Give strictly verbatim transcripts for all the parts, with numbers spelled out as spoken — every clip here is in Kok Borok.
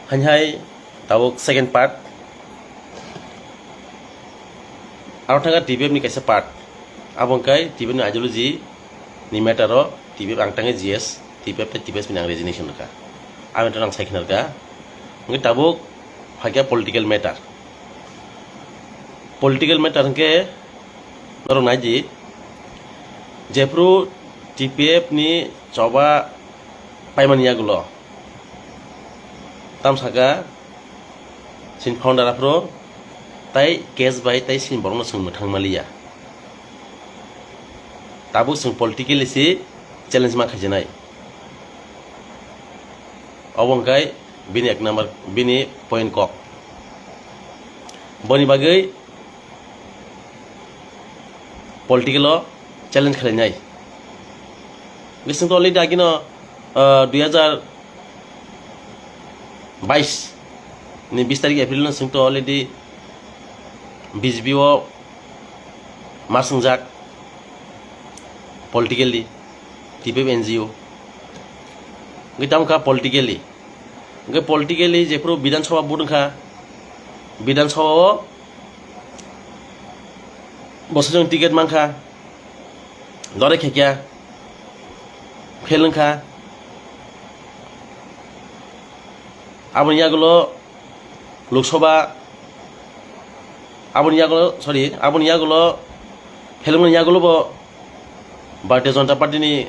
Haini hai tabuk second part. Aro thangkha T P F ni kaisa part. Abo hwnkhe T P F ni ideology ni matter o T P F ang tangwi G S, T P F tei T P S ni ang resignation rwkha. Abo matter ang sai khna rwkha. Hwnkhe tabuk phaikha political matter. Political matter hwnkhe norok nai di, jephru T P F ni choba paimani yagulo, tam saka sin founder aphuru tai case bai tai sin borokno chwng mwthang maliya. Tabuk chwng politically si challenge ma khaijinai. Obo hwnkhe bini ek number, bini point kok. Boni bagwi political o challenge khlainai. Bising to already agino, ah, dui hajar bais ni bis tarik April no sing to already B J P o ma swngjak politically, T P F N G O. Hwnkhe tamo kha politically. Hwnkhe politically jephru Bidhan Sabha vote wngkha, Bidhan Sabha o bosongni ticket mankha, dore khaikya, fail wngkha. Aboni yagulo Lok Sabha, aboni yagulo, sorry, aboni yagulo, phelmani yagulo bo Bharatiya Janata Party ni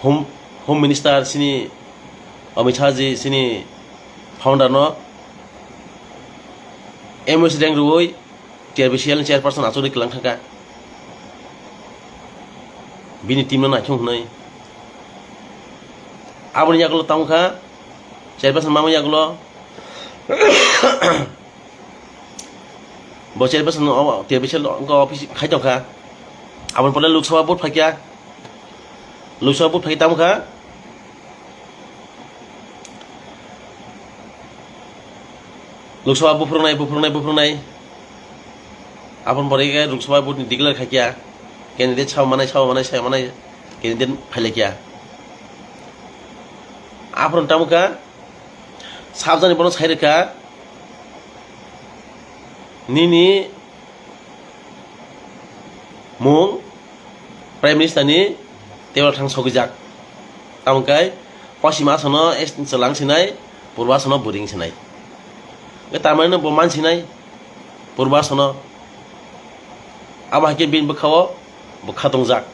Home, Home Minister sini Amit Shah ji sini founder no M O C rank rwui T R B C L ni chairperson achugwi kwlang thangkha. Bini team no naithung hwnwi. Aboni yagulo tamo kha chairperson mamo yagulo. Bo chairperson o T R B C L wngkha office khai tongkha. Aboni pore Lok Sabha vote phaikya. Lok Sabha vote phaikya tamo kha. Lok Sabha buphurungnai, buphurungnai, buphurungnai. Aboni pore khe Lok Sabha vote ni declare khaikya. Candidate sao manai, sao manai, sao manai. Candidate phailaikya. Aphuru tamo kha. Sabjani bono sai rwkha, nini mung Prime Minister ni table thang sogwijak. Tamo khe Poschim Assam no chwlang sinai, Purbo Assam no bwrwing sinai. Hwnkhe tamani no bo man sinai, Purbo Assam no. Abo hai khe bini bwkha o bo khatungjak.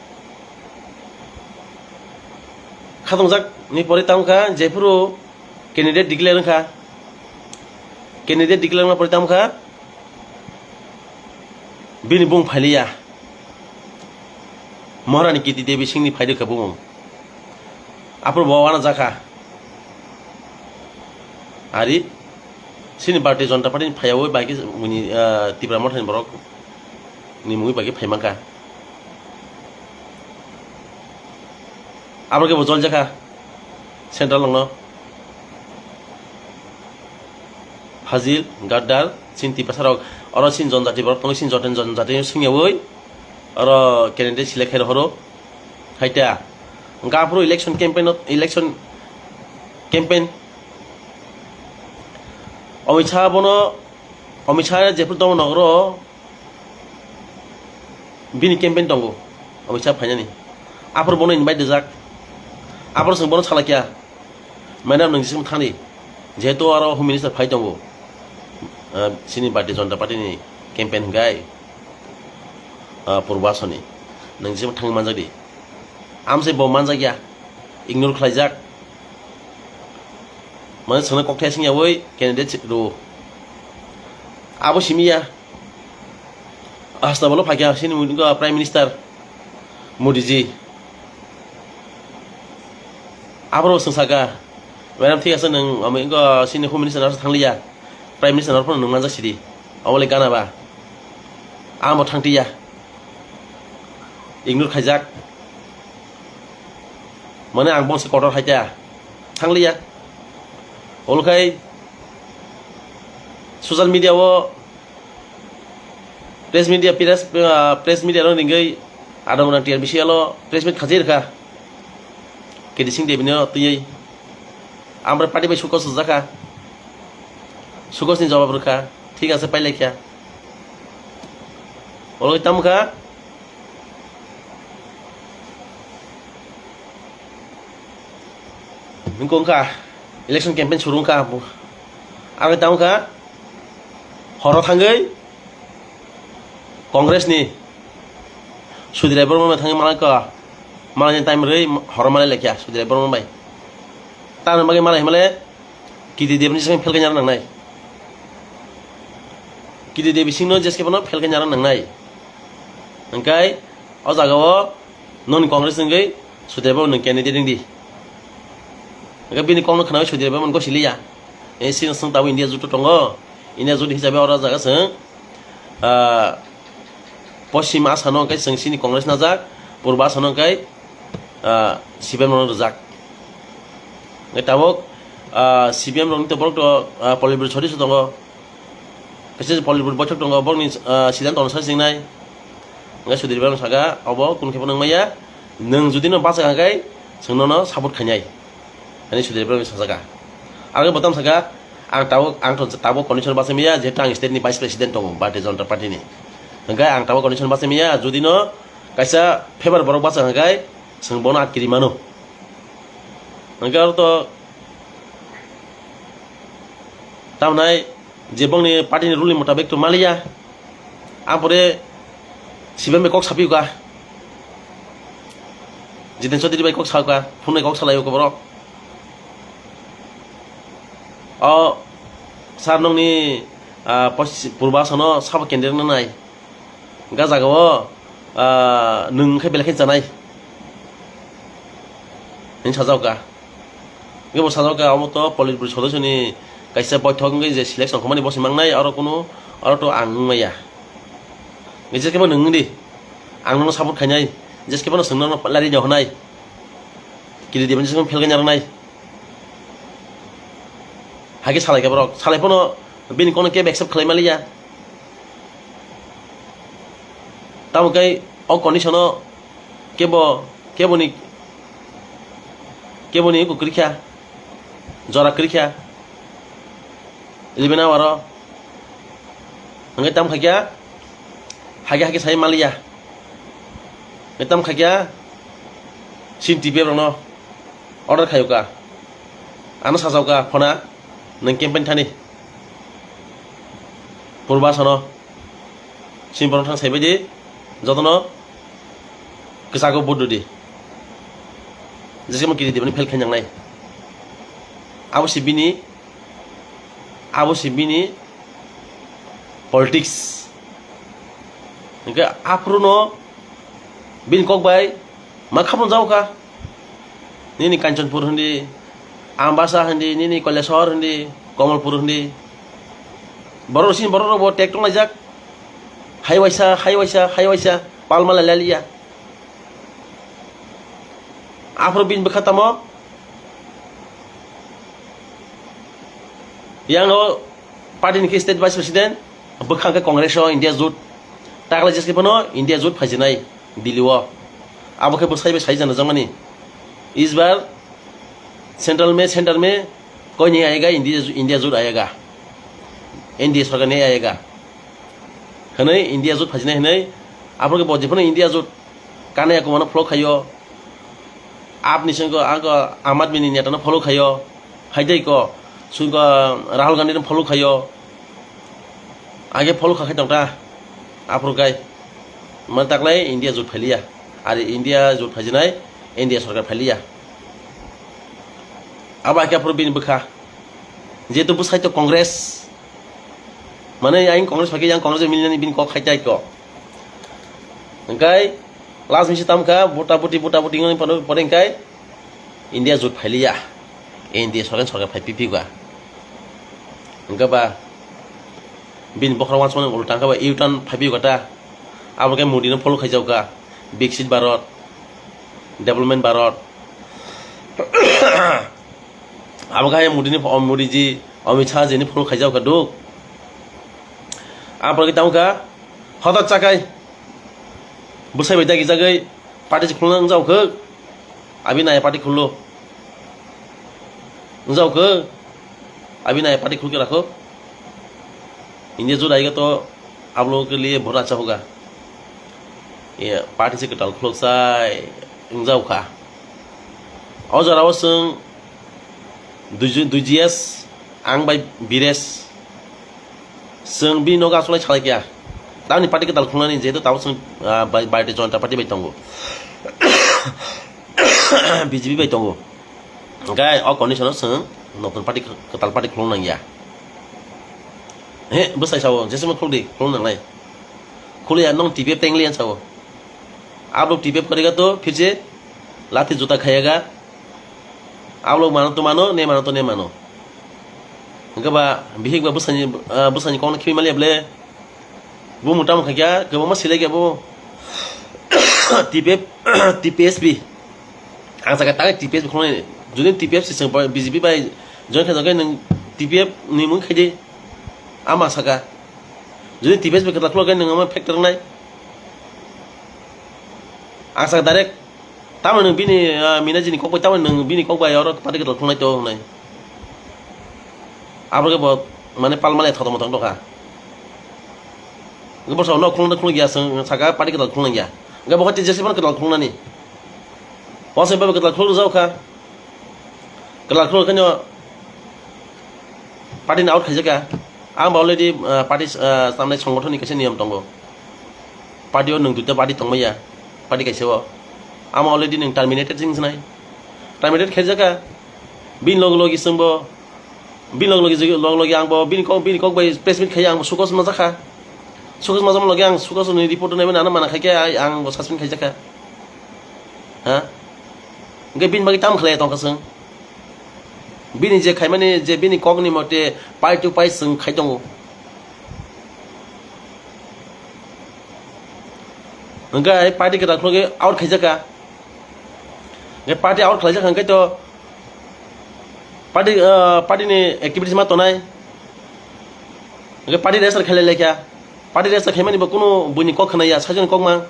Khatungjak ni pore tamo kha, jephuru candidate declare wngkha. Candidate declare wngma pore tamo kha, bini bung phailiya. Maharani Kirti Devi Singh ni phaidwkha bumung. Aphuru bo wana jakha. Ari sini Bharatiya Janata Party ni phaiyawi bai khe muni, ah, Tipra Motha ni borok ni mungwi bai khe phaimankha. Abo khe bo jol jakha central rokno. Fazil, Gaddar, sini Tiprasa rok, oro sini jonjati borok tongo, sini joten jonjati swngyawi oro candidate select khai rohoro. Haita. Hwnkhe aphuru election campaign, election campaign. Amit Shah bono, Amit Shah jephru tongo nogoro, bini campaign tongo, Amit Shah phainani. Aphuru bono invite rijak. Aphuru chwng bono salakya. Madam, nwng jisung thangdi. Jehetu aro Home Minister phai tongo. Ah, sini Bharatiya Janata Party ni campaign hwnkhe, ah, Purbo Assam ni. Nwng jisung thangwi manjakdi. Amsai bo manjakya. Ignore khlaijak. Mane chwngno kokthai swngyawi candidate rwo. Abo simiya. Hasta bolo phaikha sini Prime Minister Modi ji. Aboro swng saka, "Madam, thik ase, nwng omo wngkha sini Home Minister naso thangliya, Prime Minister naso phano nwng manjak sidi, omo le gana ba, amo thangtiya, ignore khaijak, mane ang bongse kotor haita thangliya." Olo khai social media o press media, press, ah, press media rok ringwi adamona T R B C L o press meet khajai rwkha. K D Singh Devi no twiwi. Amre party bai sukos sujaka. Sukos ni jawab rwkha. Thik ase, pailai kha. Olo tamo kha. Nung kong kha. Election campaign suru kha. Amre tamo kha. Horo thangwi Congress ni Sudhir Debbarma thangwi malai kha. Malai ni time rwi horo malai lekha Sudhir Debbarma bai. Tamo bagwi malai himale Kiti Dev ni sing phelka nyara nangnai. Kiti Dev sing no jeske bono phelka nyara nangnai. Hingkai o jaga o non Congress wngwi Sudhir Debbarma nwng candidate wngdi. Hingkai bini kok no khnawi Sudhir Debbarma gosiliya. E sing sing tabo India juto tongo. India juto hisabe oro jaga sing. Ah, Poschim Assam no hingkai chwng chini Congress najak, Purba Assam no hingkai, ah, C P M no rwjak. Hingkai tabuk, ah, C P M rokni to borok to, ah, Polibur Chori se tongo. Kaisa Polibur boithok tongo, borokni, ah, siddhanto no sai singnai. Hingkai Sudhir Babu saka, obo kun khe phano wngmaya, nwng jodi no bachak hingkai chwng nono support khainai. Ani Sudhir Babu sajaka. Ang bo tam saka, ang tabuk, ang to tabuk condition bachai maya, jehetu ang state ni vice president tongo, Bharatiya Janata Party ni. Hingkai ang tabuk condition bachai maya, jodi no kaisa favor borok bachak hingkai, chwng bono atkiri mano. Hingkai aro to tamnai je bongni party ni rule ni motabek to maliya. Ang pore C P M bai kok sapiyo ka. Jiten Chaudhary bai kok sa ka, phone bai kok salayo ka borok. O sir nongni, ah, Poschim Purba Assam no sabo candidate no nai. Ga jaga o, ah, nwng khe belai khe chanai. Hini sajak ka. Hingke bo sajak ka, omo to politburo sodosyo ni kaisa boithok hingke je selection khomani bosi mangnai, aro kunu, aro to ang wngmaya. Hingke jeskebo nwng wngdi, ang nono support khainai, jeskebo no chwng nono lari no hwnai, kiri diban jeskebo phelgani arwnai. Hake salai khe borok, salai phano bini kono kebo accept khlai maliya. Tamo khe o condition o kebo, keboni, keboni eko kwrwikha, jora kwrwikha, eleven hour o. Hwnkhe tamo khaikha, hake hake sai maliya. Hwnkhe tamo khaikha, sin T P F rokno order khaiyokha. Ano sajokha phona, nwng campaign thani. Purba sano. Sini borok thang saibaidi, jotono kwchago vote rwdi. Jesa mo kiri dibani fail khainang nai. Abo si bini, abo si bini politics. Hingke aphuru no bini kok bai ma khaphang jao kha. Nini Kanchanpur hindi, Ambasa hindi, nini Kailashahar hindi, Kamalpur hindi. Borok sini borok rok bo tek tong laijak. Hai waisa, hai waisa, hai waisa, palma lai liya. Aphuru bini bwkha tamo? Yang o party ni khe state vice president, bwkha hwnkhe Congress o India jut. Takla jeske phano India jut phaijinai Delhi o. Abo khe bwsai bai sai jana jangmani. Isbar central me, center me, koi ni ayega India, India jut ayega. N D A sarkar ni ayega. Hwnwi India jut phaijinai hwnwi, aphuru khe bo jephano India jut kanai akumano follow khaio. Apni sengko ang Aam Aadmi ni neta no follow khaio. Haidai ko, sungko Rahul Gandhi no follow khaio. Age follow kha khai tongta. Aphuru kai. Man taklai India jut phailiya. Ari India jut phaijinai India sarkar phailiya. Abo ake aphuru bini bwkha. Jehetu bwsai to Congress. Mane ayang Congress phaikhe yang Congress milinani bini kok khai tai ko. Hingkai last misi tam kha, buta buti, buta buti wngwi pore hingkai India jut phailiya. India sarkar, sarkar phai pipi kha. Hingke ba bini bokhorok wansukmani ulta hingke ba U-turn phai piyo kha ta. Abo khe Modi no follow khaijak kha. Viksit Bharat, Development Bharat. Abo khe Modi ni, Modi ji, Amit Shah ji ni follow khaijak kha duk. Aphuru khe tamo kha, hoda chakai. Bwsai bai dagi jagwi party se khulna wng jao khe. Abi naya party khullo. Wngjao khe, abhi nai party khulke rakho. India juda aiga to aap log ke liye bahut acha hoga. Ye party se kwtal khulok sai wngjao kha. O jora o chwng dui G S, ang bai Bires, chwng bini nogo asolai salai kya. Tamni party kwtal khulnani, jehetu tamo chwng, ah, bai-, Bharatiya Janata Party bai tongo. B J P bai tongo. Hingke o condition o chwng notun party, kwtal party khulung nangya. He, bwsai sao, jesima khuldi, khulung nangnai. Khuliya, nong T P F tengli yan sao. Abo T P F kariga to, phirse, lati juta khayaga. Abo mano to mano, ne mano to ne mano. Hingke ba, bihik ba bwsani, ah, bwsani kong khibi maliya ble. Bo mota mokha kya, kwbangma silai kya bo. T P F, T P S P. Ang saka tang T P S P khulungnai. Jodi T P S P se chwng B J P bai join khaijak khe nwng T P F ni mung khaidi. Ama saka. Jodi T P S P kwtal khulok khe nwng ama factor nai. Ang saka direct. Tamo nwng bini, ah, Minaji ni kok bai, tamo nwng bini kok bai oro party kwtal khulungnai to wngnai. Abo khe bo mane palmani thoto moto wngkha. Hwnkhe bwskango nok khulung khulung ya, chwng saka party kwtal khulung ya. Hwnkhe bo khe T J C phano kwtal khulungnani. Wasai bai kwtal khulung rwjak kha. Kwtal khulung khe no party ni out khaijak kha. Ang bo already, ah, party, ah, tamni songgothon ni kaisa niyom tongo. Party o nwng duita party tongmaya. Party kaisa o. Amo already nwng terminated jing sinai. Terminated khaijak kha. Bini log logi chwngbo, bini log logi, log logi ang bo, bini kok, bini kok bai press meet khai ang bo sukos ma jakha. Sukos ma jama logi ang sukos ni report naiba nana mana khai khe ai ang bo suspend khai jakha. Ha? Hingke bini bagwi tam khlai tongkha chwng. Bini je khaimani je bini kok ni mote pai to pai chwng khai tongo. Hingke ai party kwtal khulogwi out khai jakha. Hingke party out khlaijak hingke to party, ah, party ni activities ma tonai. Hingke party register khailai laikha. Party register khaimani bo kunu buini kok khna ya, sajoni kok mang.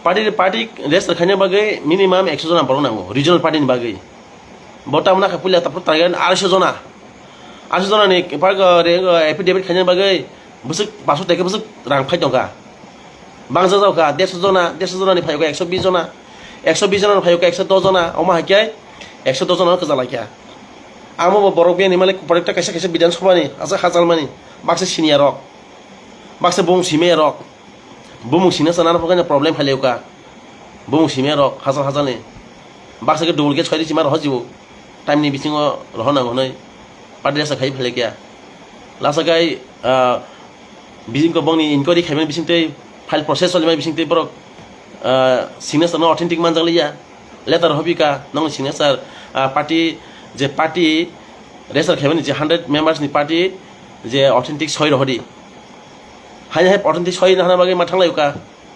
Party, party register khaina bagwi minimum ekso jona borok nango, regional party ni bagwi. Bo tamna kha puila tapro target arsho jona. Arsho jona ni park, ah, re, ah, affidavit khaina bagwi bwswk paso teke bwswk rang phai tongkha. Bangsa jao kha, dersho jona, dersho jona ni phaio kha ekso bis jona, ekso bis jona ni phaio kha ekso dos jona, omo hai khe ekso dos jona no kwchalaikha. Amo bo borok biyani malik korekta kaisa kaisa Bidhan Sabha ni asa hachal mani, baksa senior rok, baksa bung simi rok, bumung sina sana phokhe problem phailaio kha, bumung simi rok hachal hachal ni, baksa khe double gate soi di chima rohor jibo. Time ni bisingo rohor nango hwnwi party resa khai phailai kha. Lasa khai, ah, bising ko bongni inquiry khaimani bising tei file process solimani bising tei borok, ah, signature no authentic manjak liya. Letter hobi ka nongni signature, ah, party je party register khaimani je hundred members ni party je authentic soi rohodi. Haini hai authentic soi hana bagwi ma thanglai ka.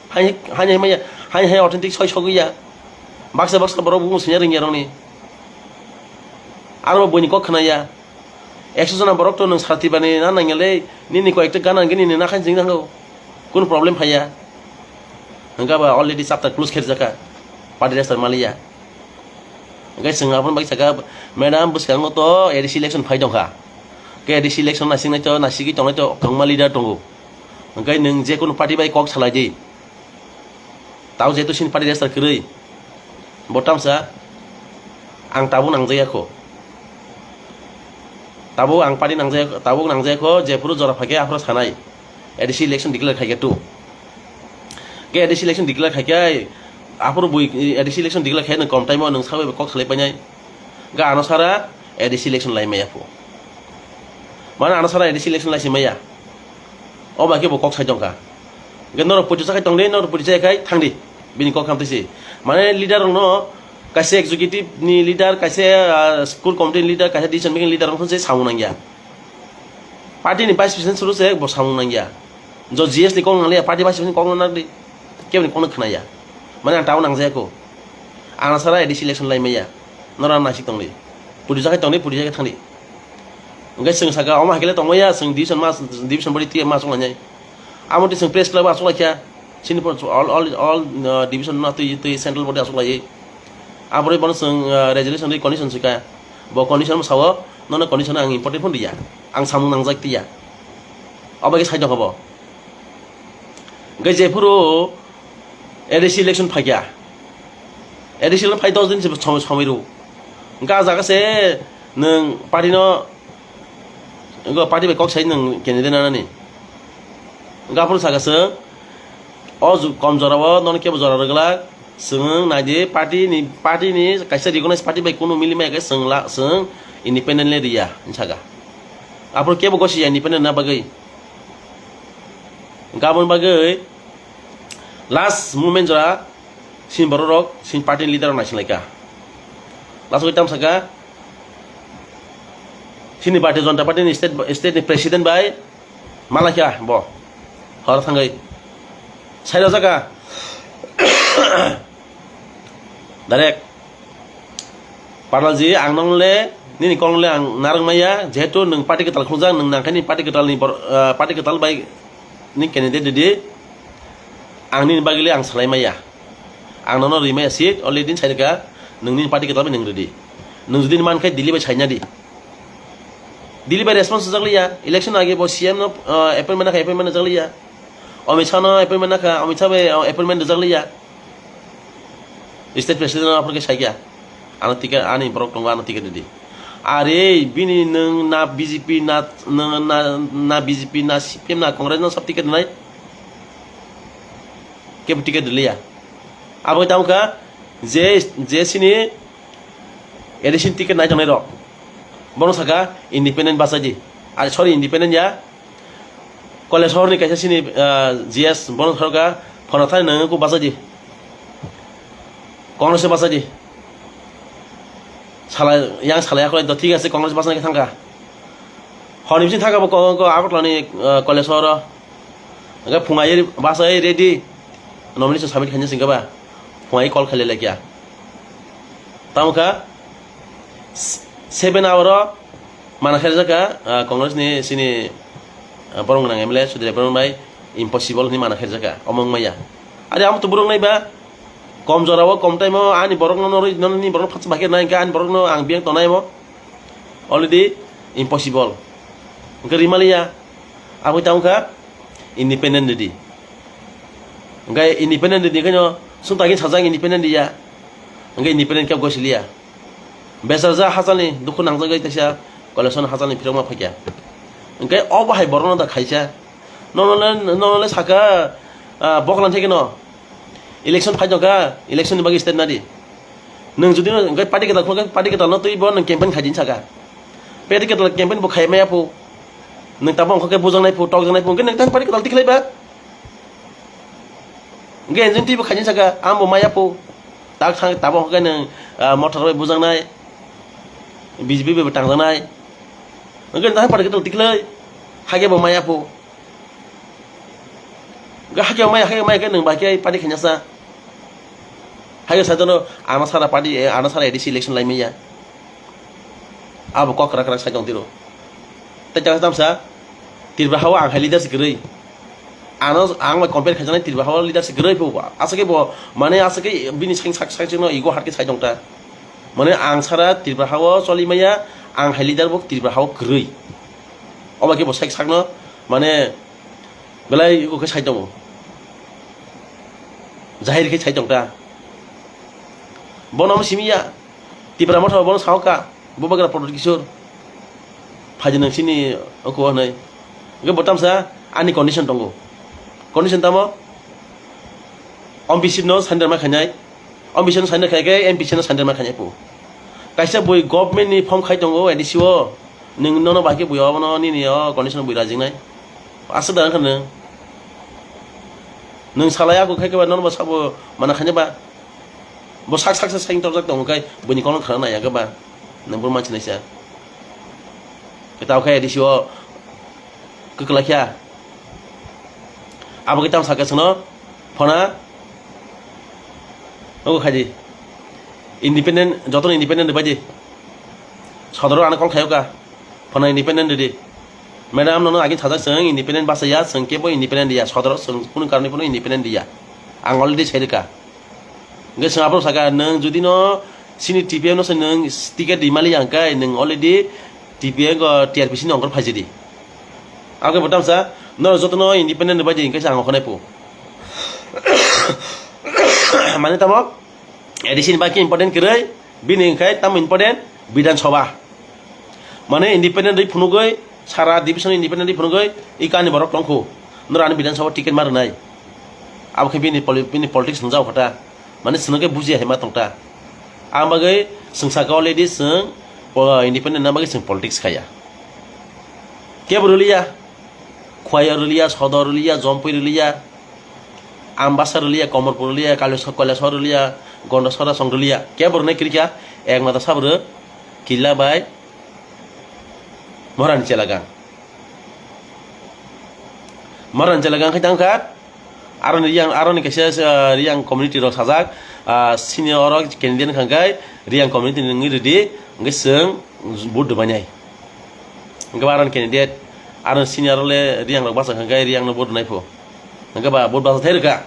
Hai, hai, hai, maya, hai, hai, authentic soi sogwi ya. Baksa, baksa borok bumung sini ring ya rongni. Aro buini kok khna ya. Ekso jona borok to nwng sarti bani na nang ya le, nini koi ekta gana ngi nini na khan jing nango. Kun problem phaya. Hingka ba already chapter close kher jaka. Party register maliya. Hingke chwng aboni bai saka, "Madam, bwskango to A D C election phai tongkha. Ke A D C election naising nai to, naisigwi tongnai to kwbangma leader tongo. Hingke nwng je kunu party bai kok salai di. Tao jehetu sini party register kwrwi. Bo tamsa, ang tabuk nangjaya kho. Tabuk ang party nangjaya, tabuk nangjaya kho, jephuru jora phaikhe aphuru sanai." A D C election declare khaikhe tu. Ke A D C election declare khaikhe, aphuru bui A D C election declare khaikhe nwng kom time o nwng sabai kok salai painai. Ga ano sara A D C election lai maya phu. Mane ano sara A D C election lai si maya. O ba khe bo kok sai tongkha. Ga norok pujo sakai tongdi, norok pujo sakai thangdi. Bini kok khamtwi si. Mane leader rokno kaisa executive ni leader, kaisa, ah, school committee ni leader, kaisa decision making leader rok se samung nangya. Party ni vice president suru se bo samung nangya. Jo G S ni kok nangya, party vice president kok nangdi. Keboni kok khna ya. Mane ang tao nangjaya ko. Ang sara A D C election lai maya. Nora nasik tongdi. Puri jakai tongdi, puri jakai thangdi. Hingke chwng saka, omo hakile tongmaya, chwng division ma, division body tiya ma chwng lainai. Amo twi chwng press club aswk laikha. Chini pon all, all, all, uh, division no twi, twi central body aswk laiwi. Aboroi bono chwng, ah, resolution ri condition swika. Bo condition sao, nono condition ang important phone riya. Ang samung nangjak tiya. Obo khe side habo. Hwnkhe jephuru A D C election phaikya. A D C election phai dos din se somoi, somoi rw. Hwnkhe ah jaga se nwng party no, hwnkhe party bai kok sai nwng candidate nanani. Hwnkhe aphuru saka chwng, o ju-, kom jora o nono kebo jora rwglak. Chwng nai di, party ni, party ni kaisa recognized party bai kunu mili maya khe chwng la, chwng independently riya, hinwi saka. Aphuru kebo gosi ya independent na bagwi. Gabon bagwi last moment jora sin borok rok, sin party ni leader rok naising lai kha. Last week tam saka, sini Bharatiya Janata Party ni state, state ni president bai, Malakya bo. Hor thangwi. Sairo jaka. Direct. Parnalji, ang nong le, nini kong le ang narwk maya, jehetu nwng party kwtal khungjak, nwng nangkhe ni party kwtal ni bor-, ah, party kwtal bai ni candidate rwdi, ang nini bagwi le ang salai maya. Ang nono rwi maya seat, already din sairwkha, nwng nini party kwtal bai nwng rwdi. Nwng jodi mankhe Delhi bai saina di. Delhi bai response rwjak liya, election age bo C M no, ah, appointment nakha, appointment rwjak liya. Amit Shah no appointment nakha, Amit Shah bai, ah, appointment rwjak liya. State president no aphuru khe saikha, ano ticket, ani borok tongo, ano ticket rwdi. Are bini nwng na B J P na, na, na, na B J P na C P M na Congress no sab ticket rwnai. Kebo ticket rwliya. Abo tamo kha je, je sini A D C ni ticket nai tongnai rok. Bono saka independent bachaidi. Ar sorry, independent ya. Kolesor ni kaisa sini, ah, G S bono saka phano thani nang ko bachaidi. Congress bachaidi. Sala, yang sala ya kolai do thik ase, Congress bachana khe thangkha. Honi bising thangkha bo ko, ko Agartala ni, ah, Kolesor. Hwnkhe phungai bachai ready. Nomination submit khaina singkha ba. Phungai call khailai laikya. Tamo kha s-, seven hour o mana khairjak kha, ah, Congress ni sini, ah, borok gwnang M L A Sudhir Debbarma bai impossible hinwi mana khairjak kha. Omo wngmaya. Are amo to borok nai ba kom jora o kom time o ani borok no norwi, nini borok no phatsa bahai khe nai hwnkhe ani borok no ang biyang tongnai mo. Already impossible. Hwnkhe rimaliya. Aboni tamo kha independent rwdi. Hwnkhe independent rwdi hwnkhe no chwng tagin sajak independent rwya. Hwnkhe independent khe gosiliya. Besarja hachalni dukhu nangjagwi kaisa collection hachalni phirokma phaikya. Hwnkhe obo hai borokno da khaisa. Nono le, nono le saka, ah, boklan thekeno. Election phai tongkha, election ni bagwi step nadi. Nwng jodi no hwnkhe party kwtal khulkhe party kwtal no twibo nwng campaign khaidi saka. Party kwtal campaign bo khai maya phu. Nwng tamo hwnkhe bujaknai phu, tokjaknai phu, hwnkhe nwng tang party kwtal tikhlai ba. Hwnkhe nwng twibo khaidi saka, ang bo maya phu. Tak thang tabo hwnkhe nwng, ah, motor bai bujaknai. B J P bai bo tangjaknai. Hwnkhe nwng tang party kwtal tikhlai. Hakhe bo maya phu. Ga hakhe maya, hakhe maya khe nwng bai khe party khaina sa. Hakhe sa jono ano sara party, eh, ano sara A D C election lai maya. Abo kok kwrak kwrak sai tong tiro. Tei jang tamsa Tripura hao ang hai leader se kwrwi. Ano ang bai compare khaijaknai Tripura hao leader se kwrwi phu. Asa khe bo mane asa khe bini seng sak sak no ego hat khe sai tong ta. Mane ang sara Tripura hao choli maya, ang hai leader bo Tripura hao kwrwi. Obo khe bo sak sak no mane Belai iko khe sai tongo. Jahir khe sai tong ta. Bono omo simi ya. Tipra motha bono sao ka. Bo bagra Pradyot Kishore. Phaidi nang sini oko hwnwi. Hwnkhe bo tamsa ani condition tongo. Condition tamo? Om bisip no sandar ma khainai. Om bisip no sandar khai khe M P C no sandar ma khainai po. Kaisa bui government ni form khai tongo A D C o. Nwng nono bahai khe bui obono nini o condition bui rajingnai. Aswk da wngkha nwng. Nwng salai ako khai khe ba nono bo sabo mana khaina ba. Bo sak sak sak sak torjak tongo khai buini kolong khana nai ya khe ba. Nwng bo manchi naisa. Khe tao khai A D C o kwkla khe. Abo khe tamo sakha chwngno phona. Ogo khaidi. Independent, jotono independent rwbaidi. Sodoro ano call khayo ka. Phona independent rwdi. Madam, nono agin sajak chwng independent bachaya, chwng kebo independent ya. Sodoro chwng kunu karoni phano independent ya. Ang already sai rwkha. Hwnkhe chwng aphuru sakha, nwng jodi no Sini T P F no se nwng ticket di mali ang kai, nwng already T P F go T R P C ni ongkor phaijadi. Ang kai bo tamsa, no joto no independent bai di, ang kai sa ang okhanai po. Mane tamo, A D C ni bai khe important kwrwi, bini wngkhai tamo important, Bidhan Sabha. Mane independent rwi phunugwi, sara division independent rwi phunugwi, i kani borok tongkhu. Noro ani Bidhan Sabha ticket ma rwnai. Abo khe bini poli-, bini politics nungjao kho ta. Mane chwng khe bujiya hai ma tong ta. Ang bagwi chwng sakha already chwng, po-, independent na bagwi chwng politics khaiya. Kebo rwliya. Khwaya rwliya, Sodo rwliya, Jompui rwliya. Ambasa rwliya, Komorpur rwliya, Kailasor, Kailasor rwliya, Gondasora song rwliya. Kebo rwnai kwrwikha, ekmata sabo rw Killa bai Moran Chelagang. Moran Chelagang khai tangkha, aroni Riang, aroni kaisa, ah, Riang community rok sajak, ah, senior oro candidate wngkha khai Riang community ni wngwi rwdi, hwnkhe chwng vote rwbainai. Hwnkhe ba aroni candidate, aroni senior rok le Riang rok bachak hwnkhe Riang no vote rwnai pho. Hwnkhe ba vote bachak thai rwkha,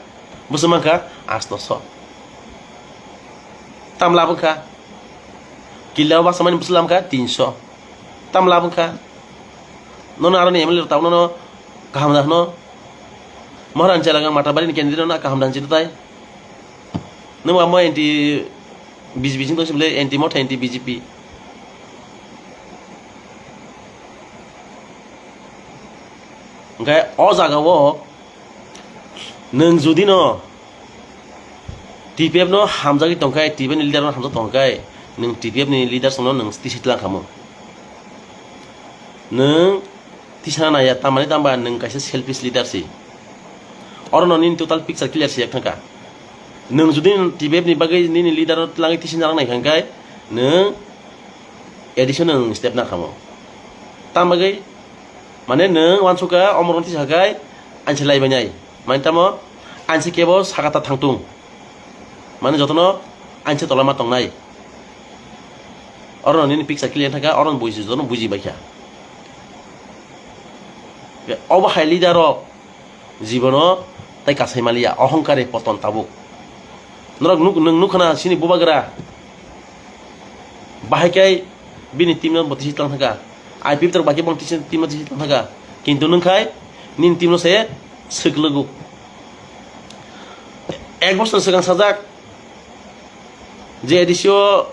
bwswk mankha, asto so. Tam lab wngkha. Killa o bachak mani bwswk lam kha, tinso. Tam lab wngkha. Nono aroni M L A rok tabuk nono kaham da hwno. Moharan Chelagang Matabari ni candidate no kaham da hwnsi tai. Nwng amo anti B J P sing tongsi bwle, anti Motha, anti B J P. Hwnkhe o jaga o nwng jodi no T P F no hamjagwi tongkhai, T P F ni leader no hamjak tongkhai, nwng T P F ni leader songno nwng tisi tlang khamu. Nwng tisana naiya, tamani tamba nwng kaisa selfish leader si. Oro no nini total picture clear si yak thangkha. Nwng jodi T P F ni bagwi nini leader no tlangwi tisi narang nai kha hwnkhe nwng A D C o nwng step na khamu. Tam bagwi, mane, nwng wansukha, omorok tisa khai, ansi lai bainai. Mane tamo, ansi kebo sakata thangtung. Mane jotono ansi tola ma tongnai. Oro nini picture clear thangkha, oro buji jotono buji baikha. Obo hai leader rok, jibono tai kasai maliya, ohongkari poton tabuk. Norok nuk-, nwng nukha na sini bubagra. Bahai kai bini team no bo tisi tlang thangkha. I P F rok bahai kai bong tisi, team no tisi tlang thangkha. Kintu nwng khai nini team no se swk lugu. Ek bosor swkang sajak je A D C o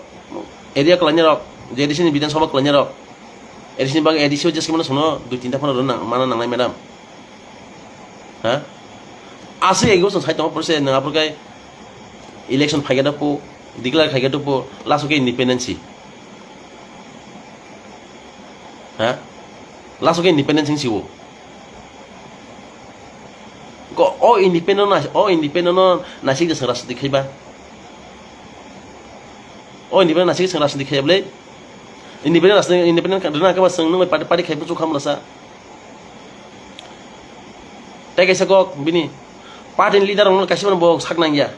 area kwlainai rok, je A D C ni Bidhan Sabha kwlainai rok, A D C ni bagwi A D C o jesa mano sono dui tinta phano rwna nang-, mana nangnai madam. Ha? Aswk ego chwng sai tongma porse nwng aphuru khe election phaikhe dopo, declare khaikhe dopo, last o khe independence. Ha? Last o khe independence wng si o. Ko o independent no, o independent no nasik de chwng rajniti khaiba. O independent nasik chwng rajniti khaiya bwle. Independent rajniti, independent rwna khe ba chwng nwng bai party, party khai buchung kha mlasa. Tei kaisa kok bini party ni leader rokno kaisa phano bo sak nangya.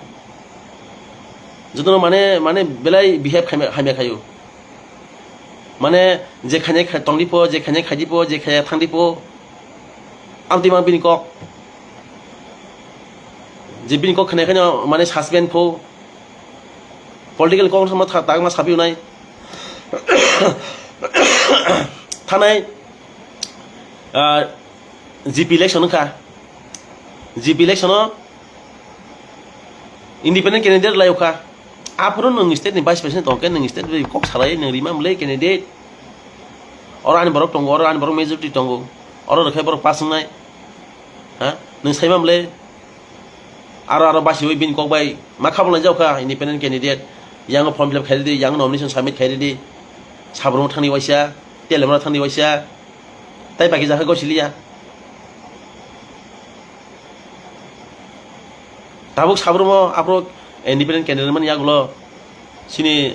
Jotono mane, mane belai behave khaimya, hamya khaio. Mane je khainai khai tongdi po, je khainai khaidi po, je khaiya thangdi po. Amtwi mang bini kok. Je bini kok khainai khaino mane suspend po. Political kok sama tha-, tagma sapi unai. Thanai, ah, G P election wngkha. G P election o independent candidate lai wngkha. Aphuru nwng state ni vice president tongkhe nwng state bai kok salai nwng rima mle candidate. Oro ani borok tongo, oro ani borok majority tongo. Oro rwkhai borok pass wngnai. Ha? Nwng saima mle. Aro, aro basiwi bini kok bai ma khabang lai jao kha independent candidate. Yang form fill up khai ridi, yang nomination submit khai ridi. Sabrum thangni waisa, Telemra thangni waisa. Tai baki jakha gosiliya. Tabuk sabrumo aphuru independent candidate mani yagulo sini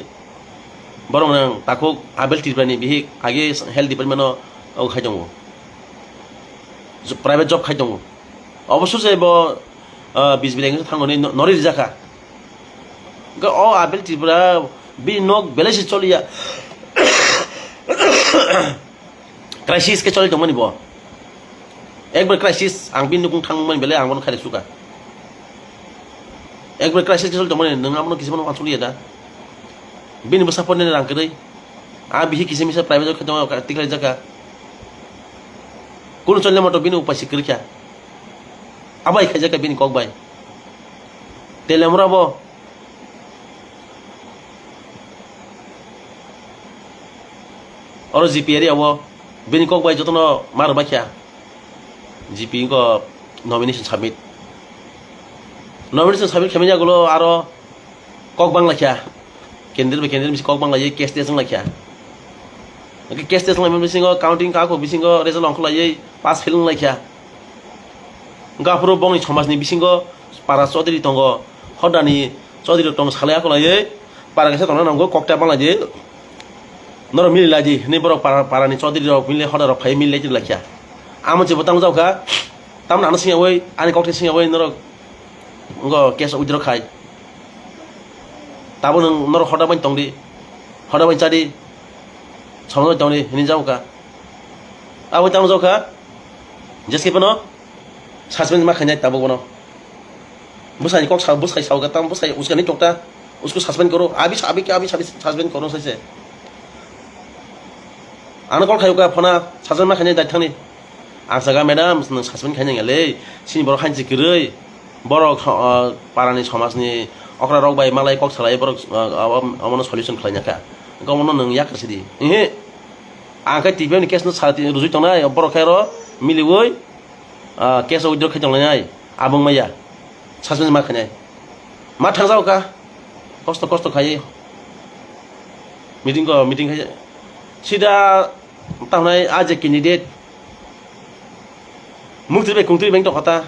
borok nang takhuk Abel Tripura ni bihik age health department o khai tongo. Private job khai tongo. Oboso se bo, ah, Bijbilai wngwi thangmani no-, norwi rijak kha. Hwnkhe o Abel Tripura bini nok belai se choliya. Crisis khe choli tongmani bo. Ekbar crisis, ang bini nukung thangmani belai ang bono khairok sukha. Ekbar crisis khe choli tongmani, nwng abono kisa phano uansukliya da? Bini bwsa porni rang kwrwi. A bihi kisa misa private o khe tongo, tiklai jaka. Kunu chole moto bini upai se kwrwi kha. Abai khaijak kha bini kok bai. Telemra bo. Oro G P area o bini kok bai jotono mar bai kha. G P ko nomination submit. Nomination submit khaimani yagulo aro kok bangla kha. Candidate bai candidate bisi kok bangla ye case test wngla kha. Hwnkhe case test wnglaimani bisingo counting kako bisingo result ongkholaiwi pass fail wngla kha. Hwnkhe aphuru bongni somajni bisingo para chaudhary tongo, hodani chaudhary rok tongo, salai akolaiwi para kaisa tongna nango, kokta bangla di, norok mili lai di hinwi borok para, parani chaudhary rok mili hoda rok phai mili lai lai kha. Amo se bo tamo jao kha, tamno ano singyawi, ani kokthai singyawi norok wngkha case withdraw khai. Tabuk nwng norok hoda bai tong di, hoda bai cha di, somajak bai tong di hinwi jao kha. Abo tamo jao kha, J S K phano suspend ma khainai tabuk bono. Bwsani kok sa, bwsai sao kha, tamo bwsai uskani tokta, usko suspend koro, abi sa, abi khe, abi sa, abi suspend koro saise. Ano call khayo kha phone, suspend ma khainai dai thangni. Ang saka, "Madam, nwng suspend khainai ngalei, sini borok hanchi kwrwi, borok, uh, parani somajni okra rok bai malai kok salai borok, uh, abo-, abono solution khlaina kha. Omono nwng yak sidi." Ehe. Ang khe T P F ni case no sa rujui tongnai, borok khe aro miliwi, ah, case o withdraw khe tonglainai, abong maya. Suspend ma khainai. Ma thangjago kha. Kosto, kosto khaiwi. Meeting ko, meeting khai. Sida tamnai a je candidate. Mukti bai kungtwi beng tokha ta.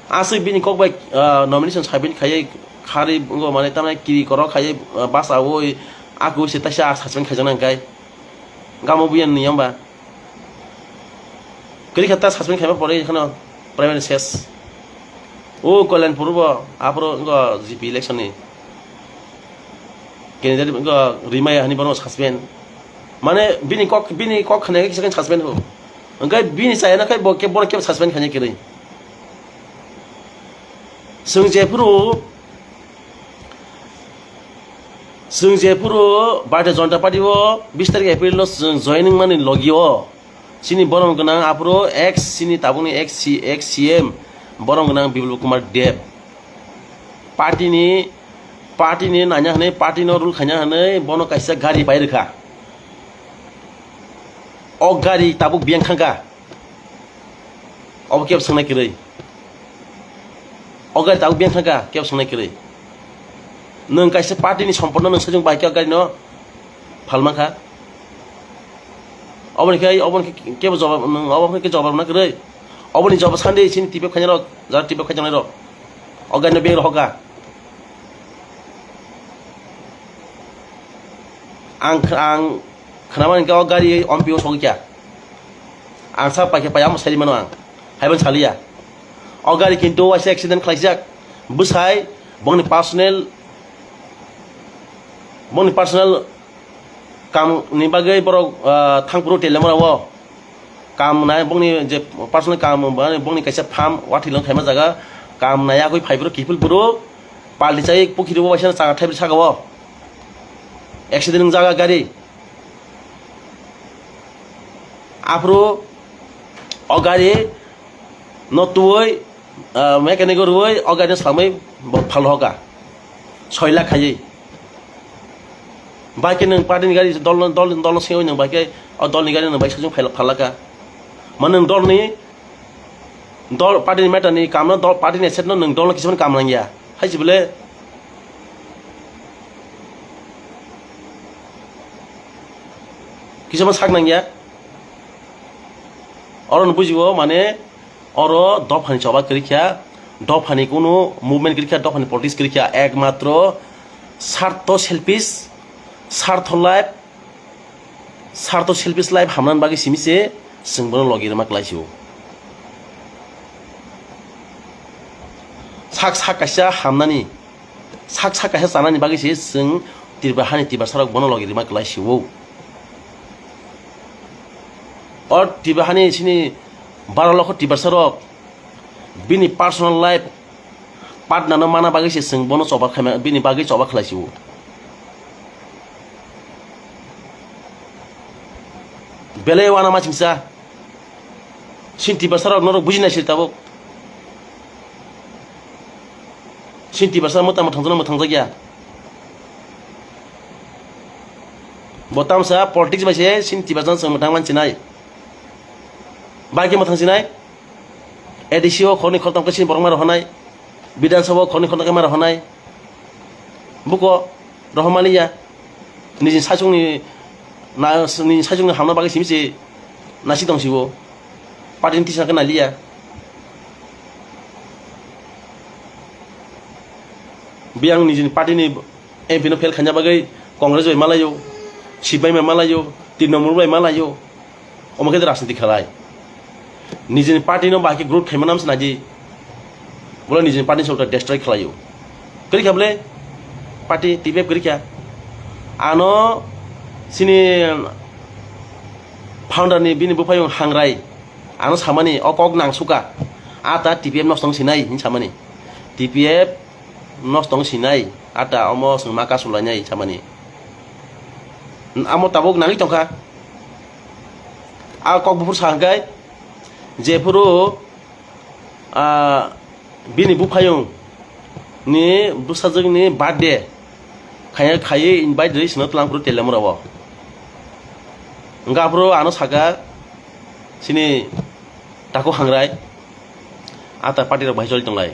Aswk bini kok bai, ah, nomination submit khaiwi kharwi wngkha, mane tamnai kiri korok khaiwi, ah, basawi, akwi se taisa suspend khaijaknai hwnkhe. Gamo buya niyom ba. Kwrwi kha ta suspend khaima pore kheno primary ses. O Kalyanpur bo aphuru wngkha G P election ni. Candidate wngkha Rimaya hani bono suspend. Mane bini kok, bini kok khna khe kisa suspend ho. Hwnkhe bini chayana khai bo khe, bono khe suspend khaina kwrwi. Chwng jephuru, chwng jephuru Bharatiya Janata Party o bis tarik April no chwng joining mani logi o. Chini borom gwnang aphuru ex, chini tabukni ex C-, ex C M borom gwnang Biplab Kumar Deb. Party ni, party ni nanya hwnwi, party no rule khaina hwnwi bono kaisa gari pai rwkha. O gari tabuk biyang thangkha. Obo kebo swngnai kwrwi. O gari tabuk biyang thangkha, kebo swngnai kwrwi. Nwng kaisa party ni sompotno nwng sajwk bai khe o gari no phalmankha. Oboni khe, oboni khe kebo jobab, nwng obo khe jobab na kwrwi. Oboni jobab sandi chini T P F khainai rok, jara T P F khainai rok. O gari no biyang rohorkha. Ang, ang khwnamani khe o gari ompi o sogwi kha. Ang sa paikha pai amo sai mano ang. Haiban saliya. O gari kintu waisa accident khlaijak. Bwsai bongni personal, bongni personal kam ni bagwi borok, ah, thangphuru telemra o. Kam nai bongni je personal kam bongni kaisa farm wathilong khaima jaga. Kam nai agwi phai boro kiphil boro palni chai pukhiri o waisa changa thaibrwi saka o. Accident wng jaga gari. Aphuru o gari no tuwi, ah, mechanic o rwwi o gari no swlamwi bo phalhoka. Soi lakh khaiwi. Bai khe nwng party ni gari dol, dol, dol no sengwi nwng bai khe o dol ni gari nwng bai sajwk phalaka. Ma nwng dol ni Dol party ni matter ni kam no, dol party ni asset no nwng dol no kisa phano kam nang ya. Hai se bole kisa phano sak nang ya. Oro no buji o mane oro dopha ni choba kwrwi kha, dopha ni kunu movement kwrwi kha, dopha ni politics kwrwi kha, ekmatro sartho selfish, sartho life, Sarto selfish life hamnani bagwi simi se chwng bono logi rwma kwlai sio. Sak sak kaisa hamnani, sak sak kaisa chanani bagwi se chwng Tripura hani Tiprasa rok bono logi rwma kwlai sio. O Tripura hani sini baro lokho Tiprasa rok bini personal life partner no mana bagwi se chwng bono choba khaima, bini bagwi choba khlai sio. Belai wana ma chingsa. Sini Tiprasa rok norok buji nai siri tabuk. Sini Tiprasa mwtang mwthang jano mwthang jakya. Bo tamsa politics bai se sini Tiprasa jano mwthang man chinai. Bai ke mwthang chinai. A D C o khorni khortam khe sini borok ma rohonai. Bidhan Sabha o khorni khortam khe ma rohonai. Buko rohormani ya. Nijini saichungni na, nijini saichungni hamna bagwi simi se nasi tong sibo. Party ni tisana khe naliya. Biyang nijini party ni M P no fail khaina bagwi Congress bai malayo, C P I M bai malayo, Trinamool bai malayo. Omo khe rajniti khlai. Nijini party no bahai khe growth khaima nam se naidi. Bole nijini party ni sorkar destroy khlaio. Kwrwi kha bole party T P F kwrwi kha. Ano sini founder ni bini buphayung Hangrai ano samani o kok nang suka. Ata T P F nosto wng sinai hin samani. T P F nosto wng sinai. Ata omo swng ma kasu lainai samani. Amo tabuk nangwi tongkha. A kok buphuru sa hwnkhe jephuru, ah, bini buphayung ni bwsajwk ni birthday khaya khaywi invite rwi sino twlang phuru Telemura o. Hwnkhe aphuru ano saka sini takhuk Hangrai ata party rok bahai choli tonglai.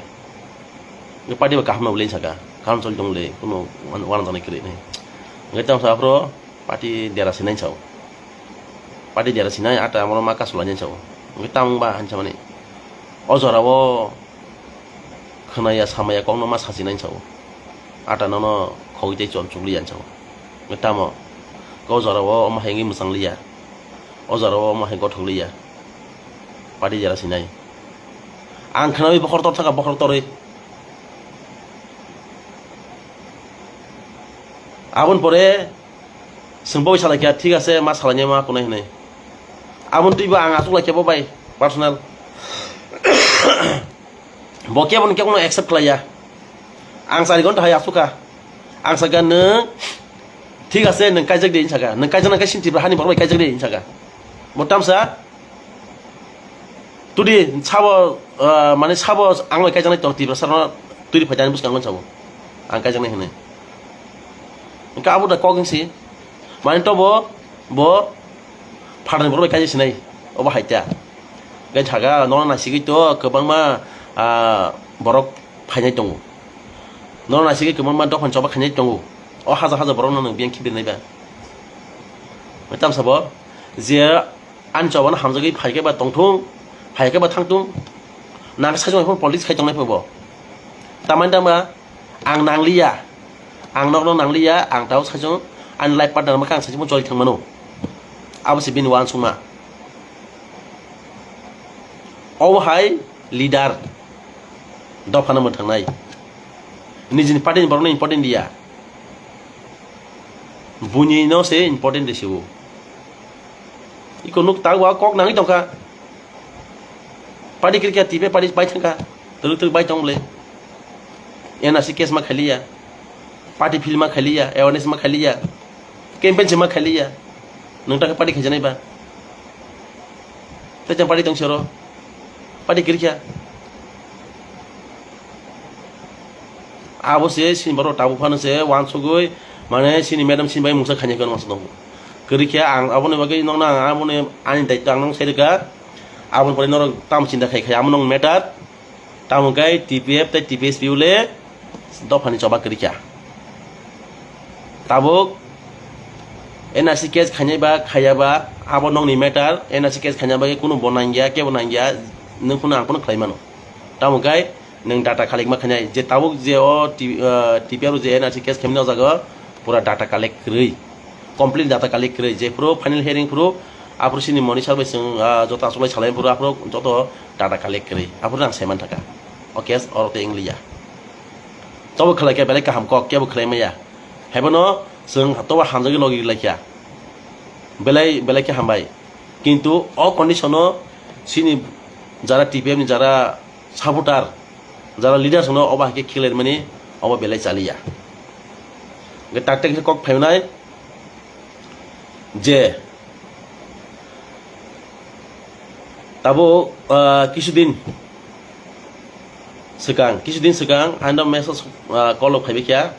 Party bo kaham no le saka, kaham choli tongle, kuno wan-, wanajak nai kwrwi nai. Hwnkhe tamo sa aphuru party dera sinai sao. Party dera sinai ata amo ma kasu lainai sao. Hwnkhe tamo ba hinsa mani. O jora o khwnaya samaya kokno ma sachi nai sao. Ata nono khogwi tei chon chukli ya sao. Hwnkhe tamo. O jora o omo hai wngwi mwchang liya. O jora o omo hai gothok liya. Party dera sinai. Ang khwnawi bokhor tor thangkha, bokhor torwi. Aboni pore chwng bo salai kha, thik ase, ma salai ma kunai hinwi. Aboni twibo ang achuk lai kha bo bai personal. Bo kebo no kebo no accept khlai ya. Ang chari ghonta hai achuk kha. Ang saka nwng thik ase, nwng kaijak de hinwi saka. Nwng kaijak nang khe sini Tripura hani borok bai kaijak de hinwi saka. Bo tamsa Tudi sabo, ah, mane sabo ang bai kaijaknai tong Tiprasa rok twi phai tani bwskango sabo. Ang kaijaknai hinwi. Hwnkhe abo da kok wngsi. Mane to bo, bo phatani borok bai kaijak sinai. Obo hai ta. Gai thaga nono naisigwi to kwbangma, ah, borok phainai tongo. Nono naisigwi kwbangma dophani choba khainai tongo. O hajar hajar borokno nwng biyang khibirinai ba. Tamsa bo je Ani chobano hamjagwi phaikhe ba tongthung, phaikhe ba thangthung. Nang saichung hai phano politics khai tongnai phano bo. Tamani tama ang nangliya. Ang nokno nangliya, ang tao saichung ani life partner ma khe ang saichung choli thangmano. Abo se bini uansukma. Obo hai leader dophano mwthangnai. Nijini party ni borokno important liya. Buini no se important de sibo. Iko nuk ta wa kok nangwi tongkha. Party kwrwikha T P F party bai thangkha. Twrwk twrwk bai tong bwle. N R C case ma khailiya. Party field ma khailiya. Awareness ma khailiya. Campaign se ma khailiya. Nwng ta khe party khaijaknai ba. Tei chang party tong sero. Party kwrwikha. Abo se sini borok tabuk phano se uansugwi, mane sini madam sini bai mungsa khainai khe uansuk tongo. Kwrwikha ang aboni bagwi nokno ang aboni ani daitw ang nokno sai rwkha. Aboni pore norok tamo chinta khai khai amo nokni matter. Tamo khe T P F tei T P S P le dophani choba kwrwikha. Tabuk N R C case khainai ba khaiya ba abo nokni matter, N R C case khaina bagwi kunu bo nangya, kebo nangya, nwng phano ang phano khlai mano. Tamo khe nwng data collect ma khainai, je tabuk je o T-, ah, T P R o je N R C case khaimani o jaga o pura data collect kwrwi, complete data collect kwrwi, jephuru final hearing phuru aphuru sini moni sir bai chwng, ah, joto achuklai salai phuru aphuru joto data collect kwrwi, aphuru ang saiman thaka. O case oro tei wngliya. Tobo khlai khe belai kaham kok, kebo khlai maya. Haibono chwng tobo hamjagwi logi rwlai kha. Belai, belai khe hambai. Kintu o condition o sini jara T P F ni jara supporter, jara leaders no obo hai khe khilaimani obo belai chaliya. Hwnkhe tak tak khe kok phainai je Tabuk, ah, kisudin swkang, kisudin swkang, ano message, ah, call rok phaibai kha.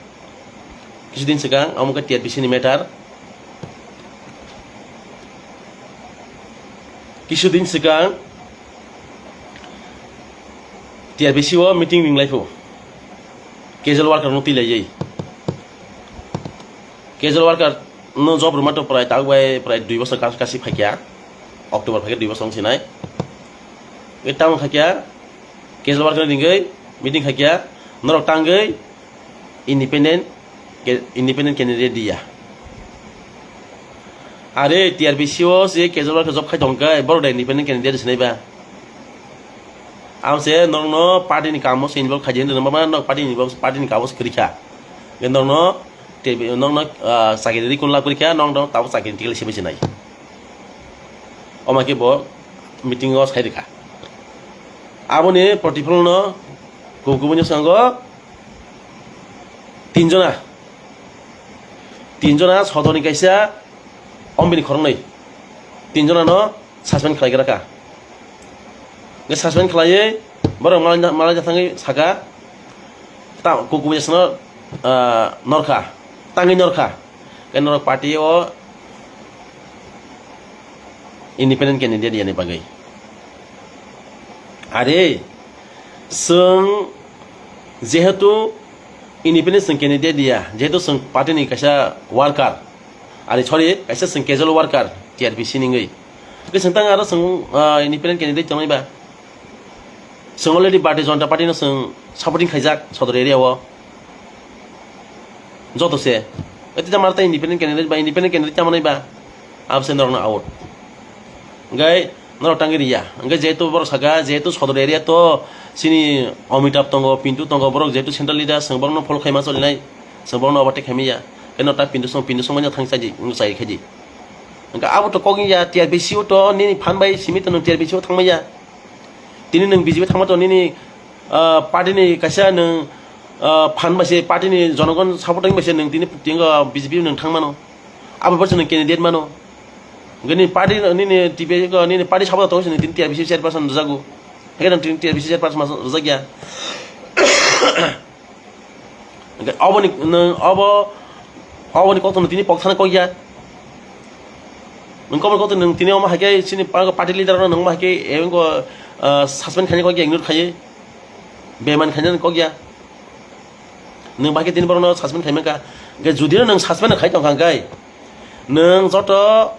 Kisudin swkang, omo khe T R P C ni matter. Kisudin swkang T R P C o meeting ringlai phu. Casual worker no twi laiwi. Casual worker no job rwma to prai tak bai prai dui bosor kas-, kasi phaikya. October phaikya dui bosor wng sinai. Nge tamo khaikya, casual worker ringwi meeting khaikya, norok tangwi independent, ke-, independent candidate diya. Are T R P C o se casual worker job khai tongkha, borok da independent candidate sinai ba. Ang se norokno party ni kamo se involve khaidi hinwi mama norok party ni, party ni kamo se kwrwi kha. Nge norokno te, norokno, ah, chakiri rikun lab kwrwi kha, norokno tabuk chakiri ni tikla se besi nai. Omo khe bo meeting o sai rikha. Aboni protipholno kubun kubun ni swngo tinjona, tinjona sodoni kaisa, ombini khoroknwi, tinjona no suspend khlai gra kha. Nge suspend khlaiwi borok malai, malai thangwi saka, ta kubun kubun ni swngo, ah, norkha, tangwi norkha. Khe norok party o independent candidate yani bagwi. Are, chwng jehetu independent chwng candidate ya, jehetu chwng party ni kaisa worker, are, sorry, kaisa chwng casual worker, T R P C ni wngwi. Khe chwng tang aro chwng, ah, independent candidate tongnai ba. Chwng already Bharatiya Janata Party no chwng supporting khaijak Sodor area o. Joto se. Eti ta marta independent candidate ba, independent candidate tamo nai ba. Abse norokno out. Gai norok tangwi riya. Gai jehetu borok saka, jehetu Sodor area to sini Amitabh tongo, Pintu tongo, borok jehetu central leader, chwng borokno follow khaima cholinai, chwng borokno overtake khaimaya. Keno ta Pintu song, Pintu song manya thang chaji, wng chai khaidi. Hwnkhe abo to kok ya, T R P C o to nini phan bai simi to nwng T R P C o thangmaya. Tini nwng B J P thangma to nini, ah, party ni kaisa nwng, ah, phan bai se party ni jonogon supporting bai se nwng tini, tini, ah, B J P nwng thang mano. Abo bai se nwng candidate mano. Hwnkhe nini party, nini T P, nini party support tong se nwng tini T R P C chairperson rwjago. Hwnkhe nwng tini T R P C chairperson rwjak ya. Hwnkhe oboni nwng obo, oboni kokno tini pokthana kok ya. Nwng koboni kokno nwng tini omo hai khe chini pa-, party leader no nwng ma hai khe, eh, wngko, ah, suspend khaina kok ya, ignore khaiwi. Bemani khaina kok ya. Nwng ba khe tini borokno suspend khaima kha. Hwnkhe judino nwng suspend khai tongkha hwnkhe, nwng joto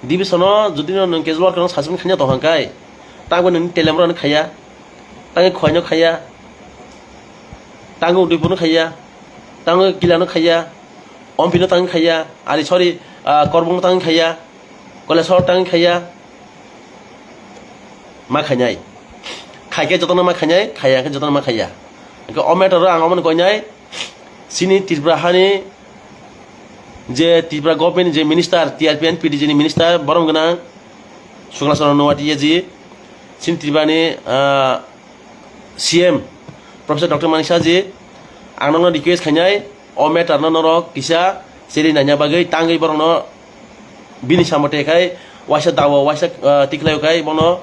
division o judino nwng casual worker no suspend khaina tongkha hwnkhe, tangbo nwng Telemrano khaiya, tangwi Khwaino khaiya, tangwi Udaipurno khaiya, tangwi Kilano khaiya, Ompino tangwi khaiya, ari sorry, ah, Korbongno tangwi khaiya, Kolesor tangwi khaiya, ma khainai. Khaikhe jotono ma khainai, khaiya khe jotono ma khaiya. Hwnkhe o matter o ang omono koinai, chini Tripura hani je Tripura government ni je minister, T R P and P D G ni minister, borom gwnang Sukla Charan Noatia ji, chini Tripura ni, ah, C M Professor Doctor Manik Saha ji, ang nokno request khainai, o matter no norok kisa cheri naina bagwi tangwi borokno bini samo te khai waisa dawo, waisa, ah, tikhlaio khai bono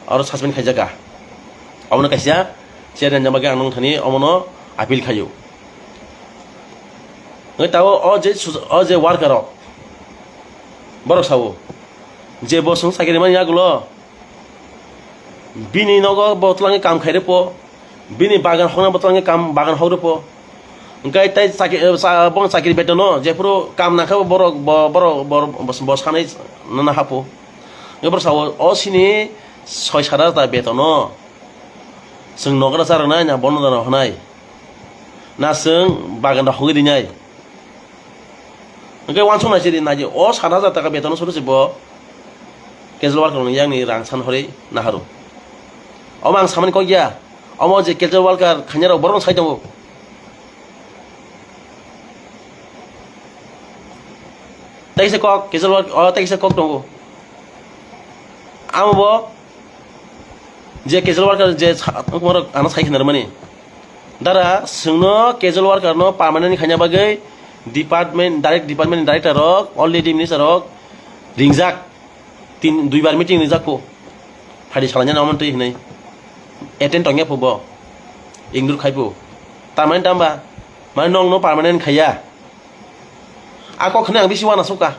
oro suspend khaijak kha. Omono kaisa cheri naina bagwi ang nong thani omono appeal khaio. Hwnkhe tabuk o je sus-, o je worker rok borok sao je bo chwng chakiri mani yagulo bini nogo bo twlangwi kam khairwpho, bini bagan hokna bo twlangwi kam bagan hokrwpho. Hwnkhe tei chakri, eh, cha-, bong chakri betono jephuru kam nangkha bo borok bo, borok bo, bo, bo sanai nana hapho. Hwnkhe borok sao, o sini soi sat hajar ta betono chwng nogra charwnai na bono dana hwnai? Na chwng bagan da hogwi rinai? Hwnkhe uansuk nai se di, nai di, o sat hajar taka beton suru se bo casual worker ni yang ni rang san hori naharu. Omo ang samani kok ya, omo je casual worker khainai rok borok sai tongo. Tei kisa kok, casual work, o tei kisa kok tongo. Amo bo je casual worker je sa-, ano sai khinarmani. Dara, chwngno casual worker no permanent khaina bagwi department, direct department ni director rok, already minister rok ringjak, tin, duibar meeting ringjak kho. Phadi salanya naman twi hinwi. Attend tongya phubo. Ignore khai phu. Tamani tamba. Mane nong no permanent khaya. A kok khne ang bisi wana suka.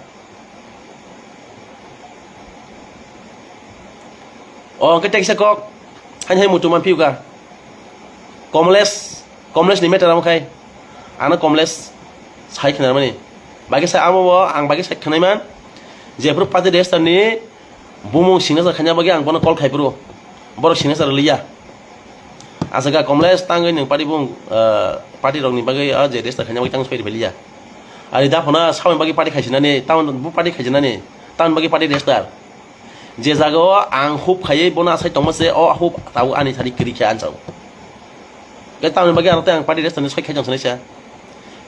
O ke teksa kok. Hani hai mutu man phiuka. Komles, Komles ni matter amo khai. Ano Komles sai khna mani. Bagi sai amo bo ang bagi sai khna man. Jephru party register ni bumung signature khaina bagwi ang bono call khai phuru. Borok signature liya. Asaka Komles tangwi nwng party bung, ah, party rokni bagwi, ah, je register khaina bagwi tang soi rwliya. Ari da phona samani bagwi party khaisinani, tamon bu party khaisinani, tamon bagwi party register. Je jaga o ang hub khaiwi bono asai tongma se, o hub tabuk ani thani kwrwi khe anchao. Khe tamoni bagwi ano tei ang party register ni soi khai tong sanai sa.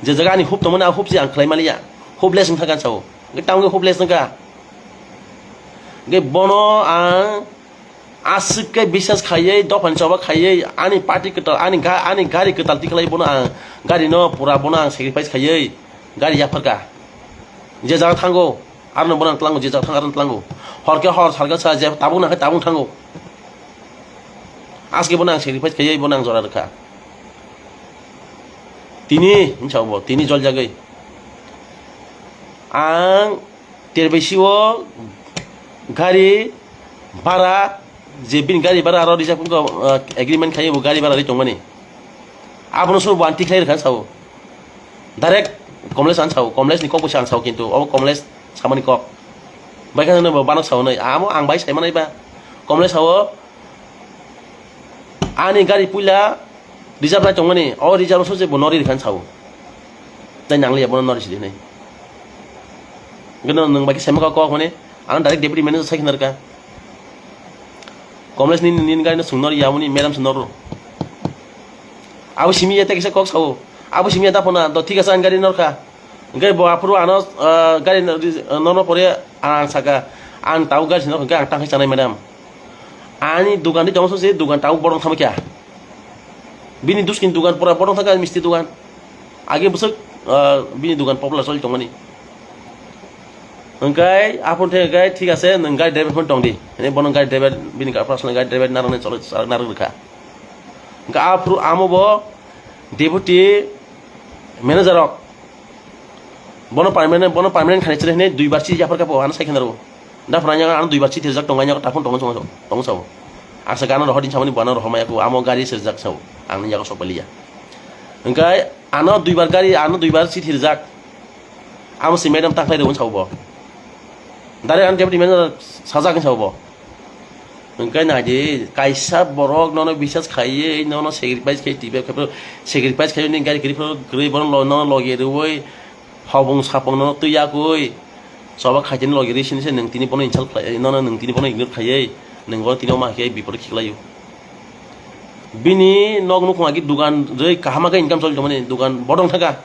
Je jaga ani hub tongmani, a hub se ang khlai maliya. Hub less wngkha anchao. Khe tamoni hub less wngkha. Khe bono ang aswk khe biswas khaiwi, dophani choba khaiwi, ani party kwtal, ani ga-, ani gari kwtal tikhlai bono ang, gari no pura bono ang sacrifice khaiwi, gari yapharkha. Je jaga thango, arno bono ang tlango, je jaga thango, arno tlango. Hor khe hor, sal khe sal, je tabuk nang khe tabuk thango. Aske bono ang sacrifice khaiwi, bono ang jora rwkha. Tini, hinsa bo, tini joljagwi. Ang Terbaisi o gari bara, je bini gari bara aro rijak wngkha, ah, agreement khai bo gari bara ri tongmani. Abono soro bo ang tikhlai rwkha ang sao. Direct Komles ang sao, Komles ni kok bo ang sao, kintu obo Komles samani kok. Bai khano bo banok sao nai, amo ang bai sai manai ba. Komles sao, ani gari puila reserve nai tongmani, o reserve no sojai bo nori rikha sao. Tai nangliya bono nori sidi hinai. Gano nwng bai khe saima kok kok mani, ang direct deputy manager sai khna rwkha. Komles ni, ni gari no swng nori yamuni, madam se noro. Abo simi ya tei kisa kok sao. Abo simi ya daphona, do thik asa ang gari norkha. Hingke bo aphuru ano, ah, gari no, ri-, nono pore ang saka, ang tau gari sino hingke ang tangkai chanai madam. Ani dukan di tongso se dukan tau borong thama kya. Bini duskin dukan pura borong thangka misti dukan. Agi bwswk, ah, bini dukan popular choli tongmani. Hingke aphun the hingke thik ase nwng gari driver phone tongdi. Hini bono gari driver bini personal gari driver narwknai choli narwk rwkha. Hingke aphuru amo bo deputy manager rok. Bono permanent, bono permanent khainai chwrai hinwi duibar chini yaphar kha po, ano sai khna rw. Da phwrang yago ano duibar chini rijak tongo, yago taphun tongo chongo tongo sao. Ang sa gana rohor din samani bo ano rohor maya ko, amo gari se rijak sao. Ang ni yago sok baliya. Hingkai ano duibar gari, ano duibar chini rijak. Amo si madam takhwlai rw sao bo. Dare ano deputy manager sajak sao bo. Hingke naidi, kaisa borok nono biswas khaiwi, nono sacrifice khai twibo, khe sacrifice khai nini gari kwrwi phano kwrwi, bono lo-, nono logi rwui, hopung sapung nono twi yakui, choba khaitini logi rwi sini se nwng tini bono insult khlai, nono nwng tini bono ignore khaiwi, nwng bono tini omo hai khe biporo khiklaio. Bini nok nukhung agi dugan rwi kaham khe income choli tongmani, dugan bodong thangkha.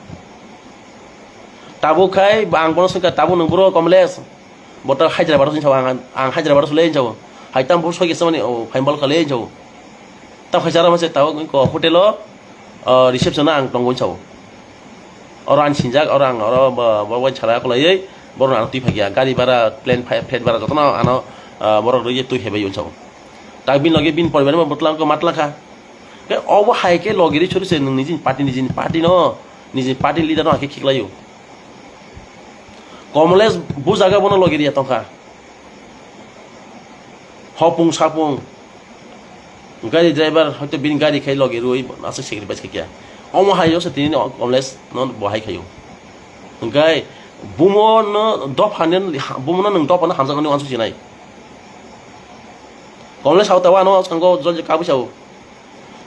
Tabuk khai ang bono swngkha, tabuk nwng buro Komles. Bo ta Hyderabad o sini sao, ang, ang Hyderabad o sole sini sao. Hai tam bo soi kesa mani, o, phaim bol kale sini sao. Ta khai chara mase tao ko hotel o, o, reception o ang tongo sini sao. Oro ang sinjak, oro ang, oro bo, bo, bo chara ko lai, boro ang twi phai ya. Gari bara, plane phai, flight bara jotono ano, o, borok rwi twi hebai sini sao. Ta bin loge bin poribar ma botlang ko matlang kha. Ke obo hai ke logi ri chori se nung nijin party, nijin party no, nijin party leader no hai ke khiklaio. Komles bo jaga bono logi riya tongkha. Hopung sapung. Gari driver hoito bini gari khai logi rui aswk sacrifice khe kya. Omo hai o se tini no Komles no bo hai khaio. Hingkai bumo no dopha ne, bumo no nwng dopha no hamjakmani wansuk sinai. Komles sao tawa no sangko jol kabui sao.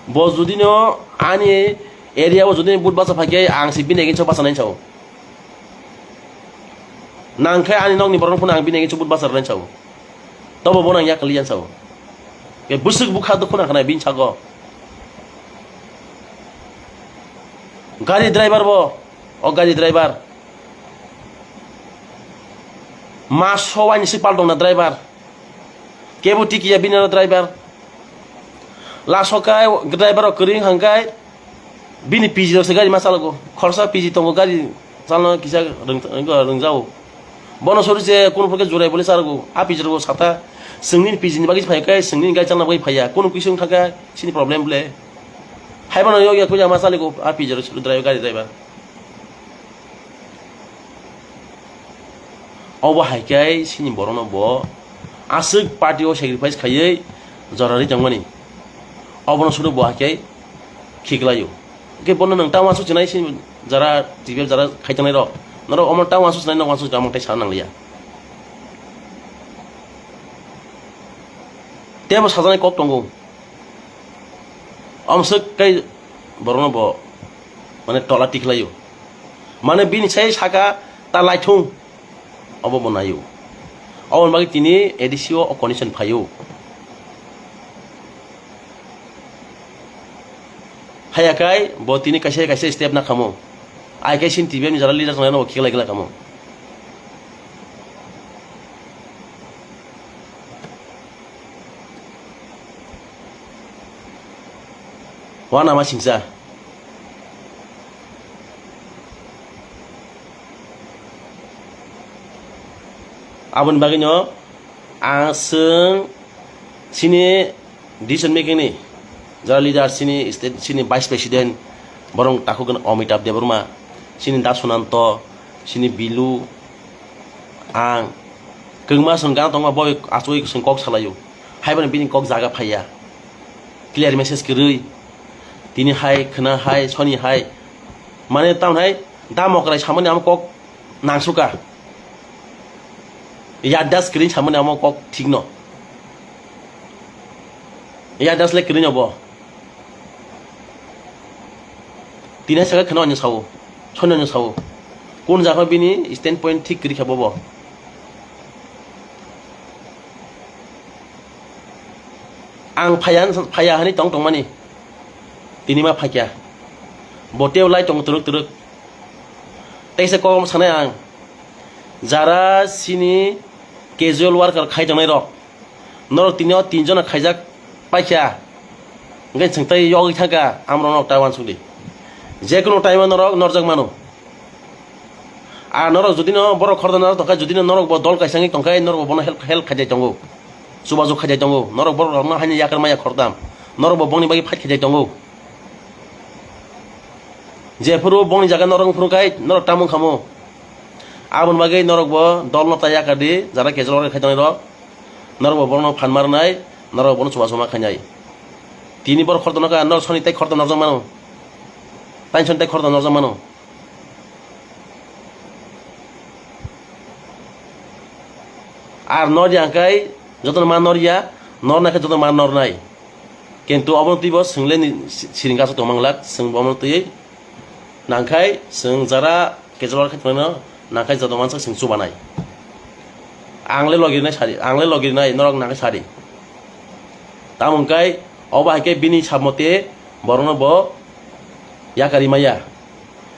Bo jodi no ani area o jodi vote bacha phai khe ang se bini against o bacha nai sao. Nang khe ani nokni borok phano ang bini against o vote bacha rwnai sao. Tobo bono ang yakal yan sao. Ke bwswk bwkha dukhu nang khanai bini sago. Gari driver bo, o gari driver. Ma sowai ni sipal dong na driver. Kebo tiki ya bini aro driver. Laso kai driver o kwrwi hangkai bini P G rok se gari ma chalago. Khorsa P G tongo gari chalna kisa rwng-, rwng-, rwngjao. Bono sori se kunu phuru khe jurai bole chargo. A pijor go sata. Sengni pijini bagwi phai khe sengni gai chana bagwi phaiya. Kunu kisi wng thangkha sini problem ble. Hai bono yog yak kuya ma chali go a pijor driver gari driver. Obo hai khe sini borokno bo aswk party o sacrifice khaiwi jora ri tongmani. Obono suru bo hai khe khiklaio. Hwnkhe bono nwng ta uansuk chinai sini jara T P F jara khai tongnai rok. Norok omo ta uansuk chinai no uansuk tamo tei sana nangliya. Tebo sajaknai kok tongo. Omswk kei borokno bo mane tola tikhlaio. Mane bini sai saka ta laithung obo bo naio. Oboni bagwi tini A D C o condition phaio. Haiya kai bo tini kaisa kaisa step nakhamo. Ai kai sin T V ni jara leader tongnai no khiklai khiklai kamo. Wana ma singsa. Aboni bagwino ang chwng chini decision making ni jara leader, chini state, chini vice president, borong takhuk gwnang Amitabh Debbarma, chini Da Sunanto, chini Bilu, ang kwngma chwng gana tongma boi achugwi chwng kok salaio. Haibano bini kok jaga phaiya. Clear message kwrwi. Tini hai, khwna hai, soni hai. Mane tamoni hai, da mokrai samani amo kok nangsuka. Yaddas kwrwi samani amo kok thikno. Yaddas le kwrwi no bo. Tini hai saka khwna onyo sao. Soni onyo sao. Kun jaga bini stand point thik kwrwi kha bobo. Ang phaiya, phaiya hani tong tongmani. Tini ma phaikya. Bo teo lai tongo twrwk twrwk. Teisa kok sanai ang. Jara sini casual worker khai tongnai rok. Norok tini o tin jona khaijak paikha. Hwnkhe chwng tei yogwi thangkha amrok norok ta uansukdi. Jekunu time o norok norjak mano. A norok jodi no borok khorda norok tongkha, jodi no norok bo dol kaisa wngwi tongkha, norok bo bono help, help khaijai tongo. Chubachu khaijai tongo. Norok borok rokno haino yakar maya khortam. Norok bo bongni bagwi fight khaijai tongo. Jephuru bongni jaga norok wngphuru khai norok tamung khamo. Aboni bagwi norok bo dol no ta yakar di, jara kejol khai tongnai rok. Norok bo borokno phan marnai, norok bono chubachu ma khainai. Tini borok khorda nokha, norok soni tei khorda norjak mano. Taini soni tei khorda norjak mano. Ar norya hwnkhe jotono ma norya, nornai khe jotono ma nornai. Kintu obono twibo chwng le ni si-, siring kaso tongma glak, chwng bo omono twiwi nangkhai chwng jara kejol khe tongnaino nangkhai joto mansa chwng chubanai. Ang le logi rinai sadi, ang le logi rinai norok nangkhai sadi. Tamo hwnkhe obo hai khe bini samote borokno bo yakarwi maya.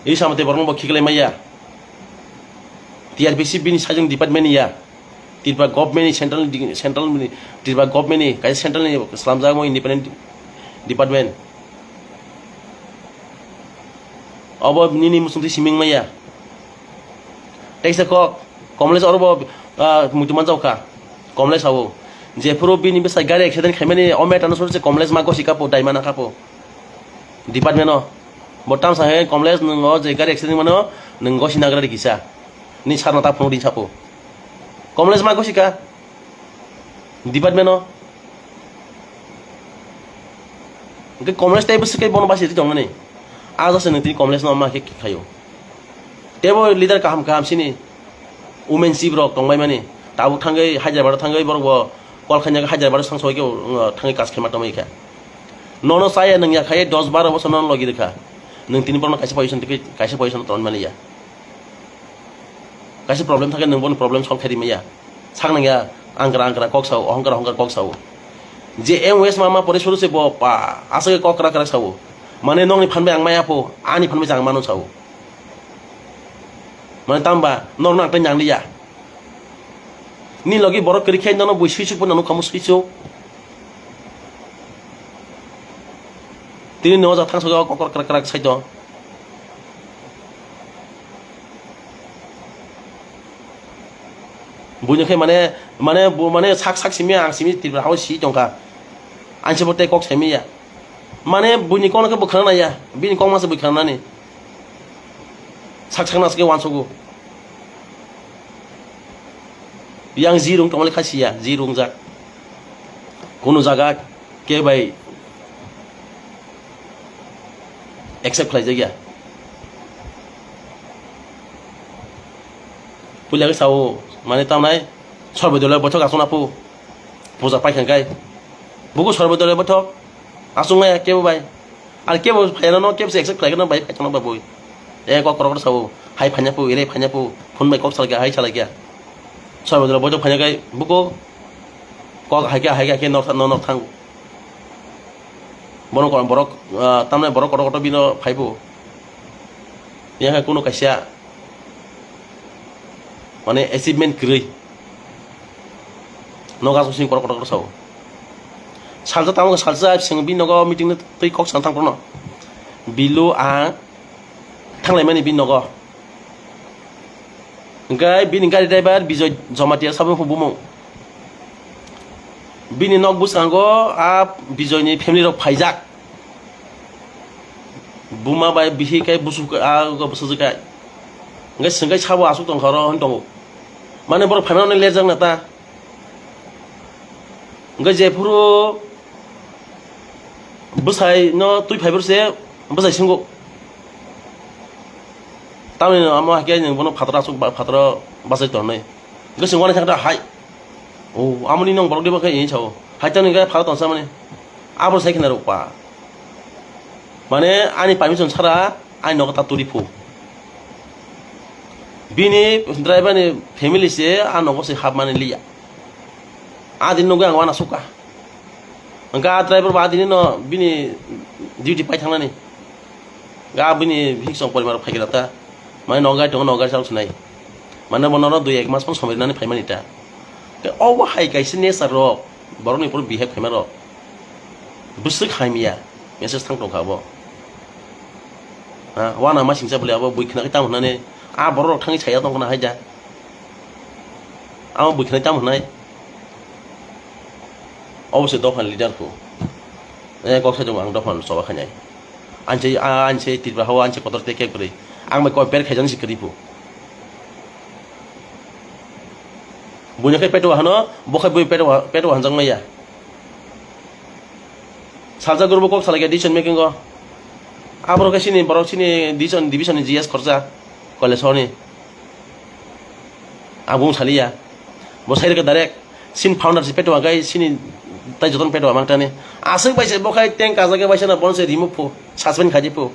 Iri samote borokno bo khiklai maya. T R P C bini sajwng department ni ya. Tripura government ni central ni, central ni, Tripura government ni kaisa central ni slamjakma independent department. Obo nini muchungtwi siming maya. Teisa kok, Komlesh oro bo, ah, muitu manjak kha. Komlesh abo. Jephuru bini bwsai gari accident khaimani, o matter no sori se Komlesh ma gosi kapo, daimana kapo. Department o. Bo tamsa he Komlesh nwng o je gari accident mano, nwng gosi nagra ri kisa. Ni sarno ta phone ri sapo. Komlesh ma gosi ka. Department o. Hwnkhe Komlesh tei bwswk khe bono basi ri tongmani. A jase nwng tini Komlesh no ma khe khaio. Tebo leader kaham kaham sini. Women chief rok tongbai mani. Tabuk thangwi Hyderabad o thangwi borok bo call khainai Hyderabad o sangsoi khe, uh, thangwi kas khe ma tongwi kha. Nono chaya nwng ya khai dos baro bosor nono logi rwkha. Nwng tini borokno kaisa position twi kaisa position tongmani ya. Kaisa problem thangkhe nwng bono problem solve khairi maya. Sak nangya angkra angkra kok sao, ohongkar ohongkar kok sao. Je M West ma ma pore suru se bo pa aswk kok krak krak sao. Mane nokni phan bai ang maya pho, ani phan bai ang mano sao. Mane tamba norno ang tei nang liya. Ni logi borok kwrwi khe nono bui swisuk bo nanu khamu swisuk. Tini no ja thang sogo kokor krak krak sai to. Buino khe mane, mane, bo mane sak sak simi ang simi Tripura hao si tongkha. Ang se bo tei kok saimaya. Mane buini kokno khe bo khna naiya. Bini kok masa bui khna nani. Sak sak nas khe wansugo. Yang ji rung tongmani kha siya, ji rungjak. Kunu jaga khe bai accept khlai jakya. Puila khe sao, mane tamnai, sorbo dole bothok aswk na pu, puja paikha kai. Buku sorbo dole bothok, aswk maya kebo bai. Ar kebo phaina no, kebo se accept khlai no bai, phaina no bai bui. E kok korok sao, hai phaina pu, ere phaina pu, phone bai kok salai kha, hai salai kha. Sorbo dole bothok phaina kai, buku kok hai kha, hai kha, hai kha, nok, nok, nok thang. Bono kono borok, ah, tamni borok kotor kotor bino phaibo. Yang hai kuno kaisa mane achievement kwrwi. Nogo aswk sing kotor kotor sao. Salsa tamo salsa sing bini nogo meeting no twi kok san thang kono. Bilu ang thanglai mani bini nogo. Hwnkhe bini gari driver Bijoy Jamatia sabo wngkha bumung. Bini nok bwskango a Bijoyni family rok phaijak. Buma bai bihik kai busu a bwsajwk kai. Hwnkhe swngkai sabo aswk tongkha oro hwn tongo. Mane borok phaimano lerjak na ta. Hwnkhe jephuru bwsai no twi phaibrwse bwsai swngo. Tamni amo hakhe nwng bono phataro aswk ba-, phataro bachai tongnai. Hwnkhe chwng uanaikha khe hai. O, amoni nwng borok diba khe ini sao. Hai tamni hwnkhe phataro tongsa mani. Abo sai khna rwkha. Mane ani permission sara ani nogo ta turi phu. Bini driver ni family se a nogo se hapmani liya. A din nugwi ang uanasukha. Hwnkhe a driver bo a dini no bini duty pai thangnani. Hwnkhe a bini hiksong poribar rok phaikhe ta. Mane nogo gari tongo, nogo gari chalok sinai. Mane bo norok dui ek mas phano somoi rinani phaimani ta. Tei obo hai kaisa nature rok, borokni phuru behave khaima rok. Bwswk hamya, message thang tongkha abo. Ha, uana masingcha bwlai abo bui khna khe tamo hwnani. A borok rok thangwi saya tongkha na haida. Amo bui khna tamo hwnai. Obo se dopha ni leader kho. Eh, kok sajung ang dopha no choba khainai. Anse, a, anse Tripura hao anse kotor tei kek kwrwi. Ang bai koi per khaijani se kwrwi phu. Buino khe peto hano, bo khe bui peto, peto hanjak maya. Salsa guru bo kok salai khe decision making o. Aboro khe sini borok sini decision division ni G S khorsa. College hor ni. Ang bung saliya. Bo sai rwkha direct. Sin founder si peto hwnkhe sini tai jotono peto hwnkhe tani. Aswk bai se bo khai tank kajak bai se na bon se remove pho, suspend khaji pho.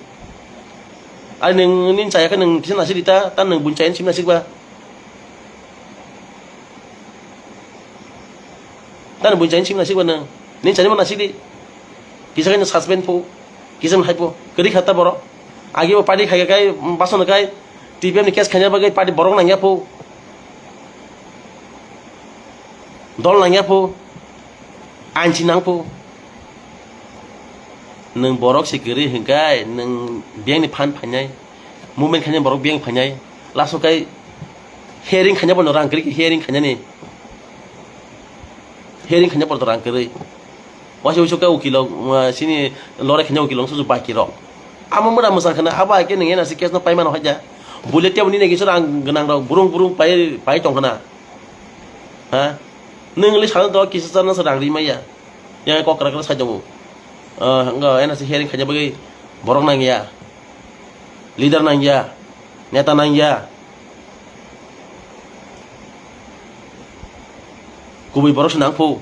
Ai nwng nini chaya khe nwng kisa nasik di ta, ta nwng buini chaya simi nasik ba. Ta nwng buini chaya simi nasik ba nwng. Nini chaya ma nasik di. Kisa khe nwng suspend pho, kisa nwng hai pho. Kwrwi kha ta borok. Agi bo party khai kai, basono kai, T P F ni case khaina bagwi party borok nangya pho. Dol nangya pho. Ain si nang pho. Nwng borok se kwrwi hwnkhe, nwng biyang ni phan phainai. Movement khainai borok biyang phainai. Last o kai hearing khainai bono rang kwrwi, hearing khainani. Hearing khainai bono rang kwrwi. Waisa waisa khe ukilo, uh, sini lorai khaina ukilo wngsa su baki rok. Amo mura mwchang khana abo hai khe nwng N R C case no pai mano haida. Bullet tebo nini kisa rang gwnang rok burung burung pai, pai tong khana. Ha? Nwng le sano to kisa chana sa rang ri maya. Yang kok kra kra sai tongo. Uh, ngo N R C hearing khaina bagwi borok nang ya. Leader nang ya. Neta nang ya. Kubui borok se nang phu.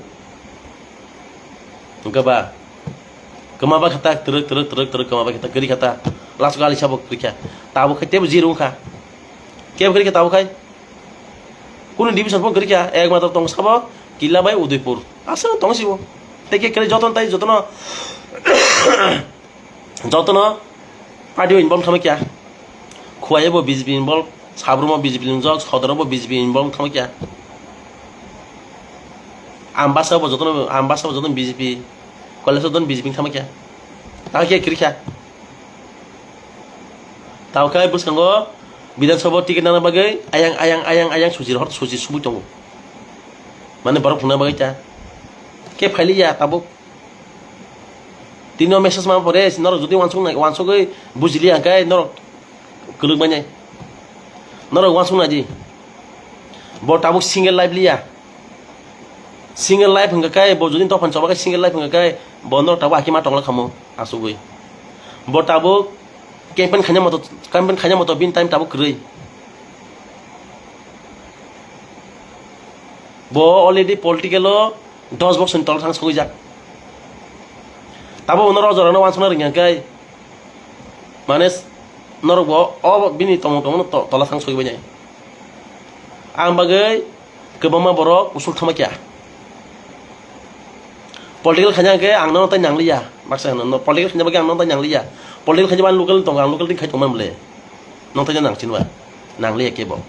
Hwnkhe ba, kwma bai kha ta, twrwk, twrwk, twrwk, twrwk, kwma bai kha ta, kwrwi kha ta, last o ali sabo kwrwi kha. Tabuk khai teibo zero wngkha. Kebo kwrwi kha tabuk khai? Kunu division phano kwrwi kha, ekmatro tong sabo Killa bai Udaipur. Aswk tong sibo. Tei khe kwrwi jotono tai jotono Jotono party o involve thangma kya. Khowai bo B J P involve, Sabrum o B J P involve, Sodor o bo B J P involve thangma kya. Ambasa bo jotono, Ambasa bo jotono B J P, Kolesa jotono B J P thangma kya. Tamo khe kwrwi kha. Tamo khe bwskango Bidhan Sabha o ticket nana bagwi ayang, ayang, ayang, ayang suchi rohor, suchi subui tongo. Mane borok phunukna bagwi ta. Khe phailiya tabuk. Tini o message ma pore, norok jodi wansuk nai, wansugwi bujiliya hwnkhe norok kwlwk manya. Norok wansuk naidi. Bo tabuk single life liya. Single life hwnkha khe, bo jodi dophani choba khe single life hwnkha khe, bo norok tabuk hakhe ma tongla khamo, asugwi. Bo tabuk campaign khaina moto, campaign khaina moto bini time tabuk kwrwi. Bo already political o dos bosor ni tolo thang sogwi jak. Tabuk norok jorano wansukna rwngya khe, mane norok bo o bini tongmung tongmung to-, tola thang sogwi nai. Ang bagwi kwbangma borok usul thama kya. Political khaina khe ang nono tai nangliya. Baksa hwno, no, political khaina bagwi ang nono tai nangliya. Political khaina bagwi local tongo, ang local thing khai tongmani bwle. Nong tai nang chinba. Nangliya kebo.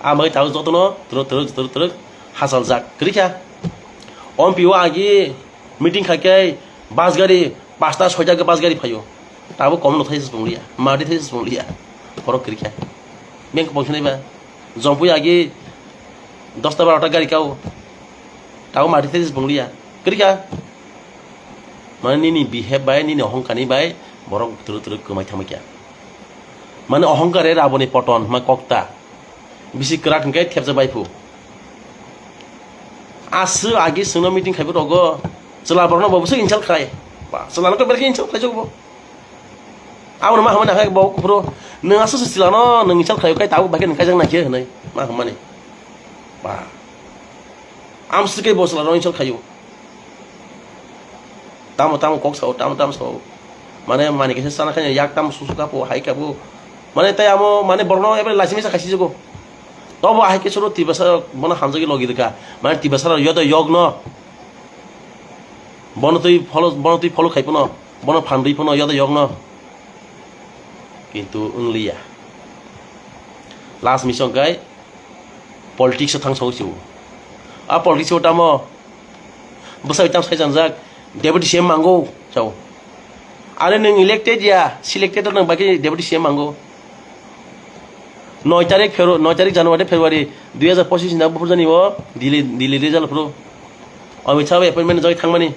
Ang bagwi tabuk jotono twrwk, twrwk, twrwk, twrwk hasaljak. Kwrwi kha. O M P o agi meeting khai khe bus gari pasta soita khe bus gari phaio. Tabuk kom no thaisa swngliya. Mati thaisa swngliya. Borok kwrwi kha. Beng kwbang sinai ba. Jompui agi dosta barota gari kao. Tao mati thai se bonglia. Kwrwikha. Mane nini behave bai, nini ohongkani bai borok twrwk twrwk kwmai thangma kya. Mane ohongkar e raboni poton, ma kokta. Bisi kwrak hwnkhe thepjak bai phu. Aswk agi swngno meeting khaibo rogo. Chwla borokno bo bwswk insult khlai. Ba, chwla no to belkhe insult khlai jokbo. Aboni ma hamani akhai bo kuphuru. Nwng aswk se chwla no nwng insult khlaio kai tabuk bai khe nwng kaijak nai khe hwnwi. Ma hamani. Ba. Amswk khe bo chwla no insult khlaio. Tamo tamo kok sao, tamo tamo sao. Mane mani kaisa sana khaina yak tamo susu kapo, hai kapo. Mane tai amo mane borokno ebre laisi misa khaisi jugo. Tobo ahai khe soro Tiprasa bono hamjagwi logi rwkha. Mane Tiprasa rok yodo yokno. Bono twi follow, bono twi follow khai phano, bono phan rwi phano yodo yokno. Kintu wngliya. Last mission kai politics o thang sao sio. A politics o tamo bwsai tam sai janjak deputy C M mango sao. Are nwng elected ya, selected nwng bai khe deputy C M mango. Noi tarik Febru-, noi tarik January, February dui hajar pochis ni buphur jani o Delhi, Delhi result phuru. Amit Shah bai appointment jagwi thangmani.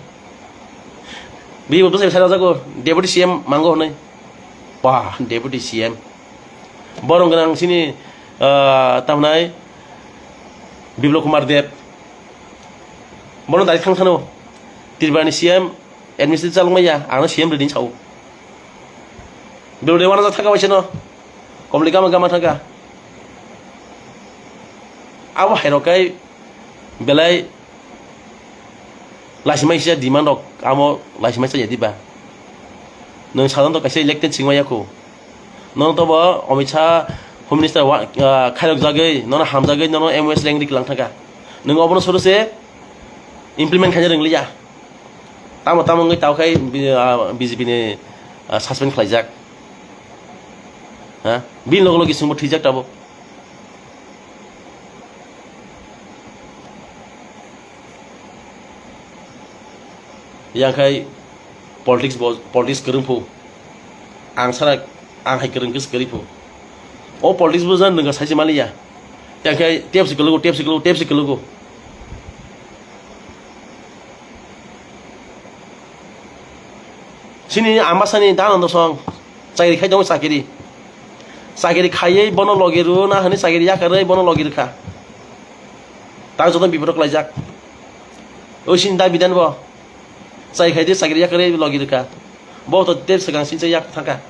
Bini bo bwsai sai rwjago, deputy C M mango hwnwi. Ba, deputy C M. Borong gwnang sini, ah, tamnai Biplab Kumar Deb. Bono dari thang sano. Tripura ni C M administration chalok maya, ang no C M rwdi sao. Biplab Deb wana thaka waisano. Komli gama gama thaka. Abo hai rok kai belai laisimaisa demand rok amo laisimaisa ya diba. Nwng sadonto kaisa elected singma yakho. Nono to bo Amit Shah Home Minister wa-, ah, khairok jagwi, nono hamjagwi, nono M O S rank ri kwlang thangkha. Nwng obono soro se implement khaina rwngliya. Tamo tamo wngwi tao khai bi-, ah, B J P ni, ah, suspend khlaijak. Ha? Bini logo logi chwngbo thwijak tabuk. Yang khai politics bo, politics kwrwng phu. Ang sana, ang hai kwrwng khe kwrwi phu. O politics bo jan nwnga sai se maliya. Yang khai tep se kwlwgo, tep se kwlwgo, tep se kwlwgo. Sini ama sani dano dosong. Chakiri khai tongo chakiri. Chakiri khaiwi bono logi rw na hwnwi chakiri yakarwi bono logi rwkha. Tang joto biborok laijak. Oisini da bidan bo. Chai khai di chakiri yakarwi logi rwkha. Bo to tei swkang sincha yak thangkha.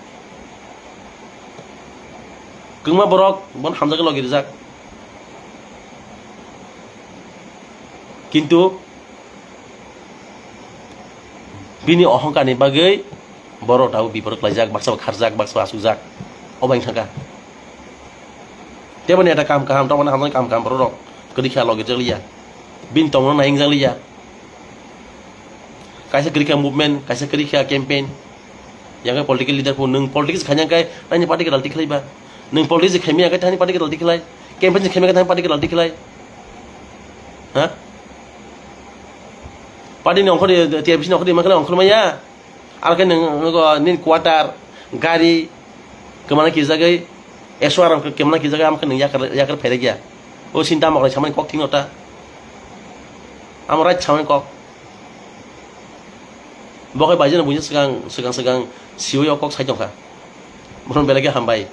Kwngma borok bono hamjagwi logi rwjak. Kintu bini ohongkani bagwi borok tabuk biborok laijak, baksa bo kharjak, baksa bo achukjak. Obo wng thangkha. Tebo neta kam kaham, tongmani hamjaknai kam kaham borok rok kwrwi kha logi rwliya. Bini tongmano nai wngjakliya. Kaisa kwrwi kha movement, kaisa kwrwi kha campaign. Yang khe political leader pho nwng politics khaina khe nini party khe ralti khlai ba. Nwng politics khaimaya khe thani party khe ralti khlai. Campaign khaimaya khe thani party khe ralti khlai. Ha? Party ni ongkhor, T R P C ni ongkhor ma khe ongkhor maya. Ar khe nwng, nwng nini quarter, gari, kwmana kijagwi, S O R khe kwmana kijagwi, amo khe nwng yakar, yakar phairwkya. O sinta moknai samani kok thikno ta. Amo right samani kok. Bo khe baijano buini swkang, swkang, swkang siwi o kok sai tongkha. Bono belai khe hambai.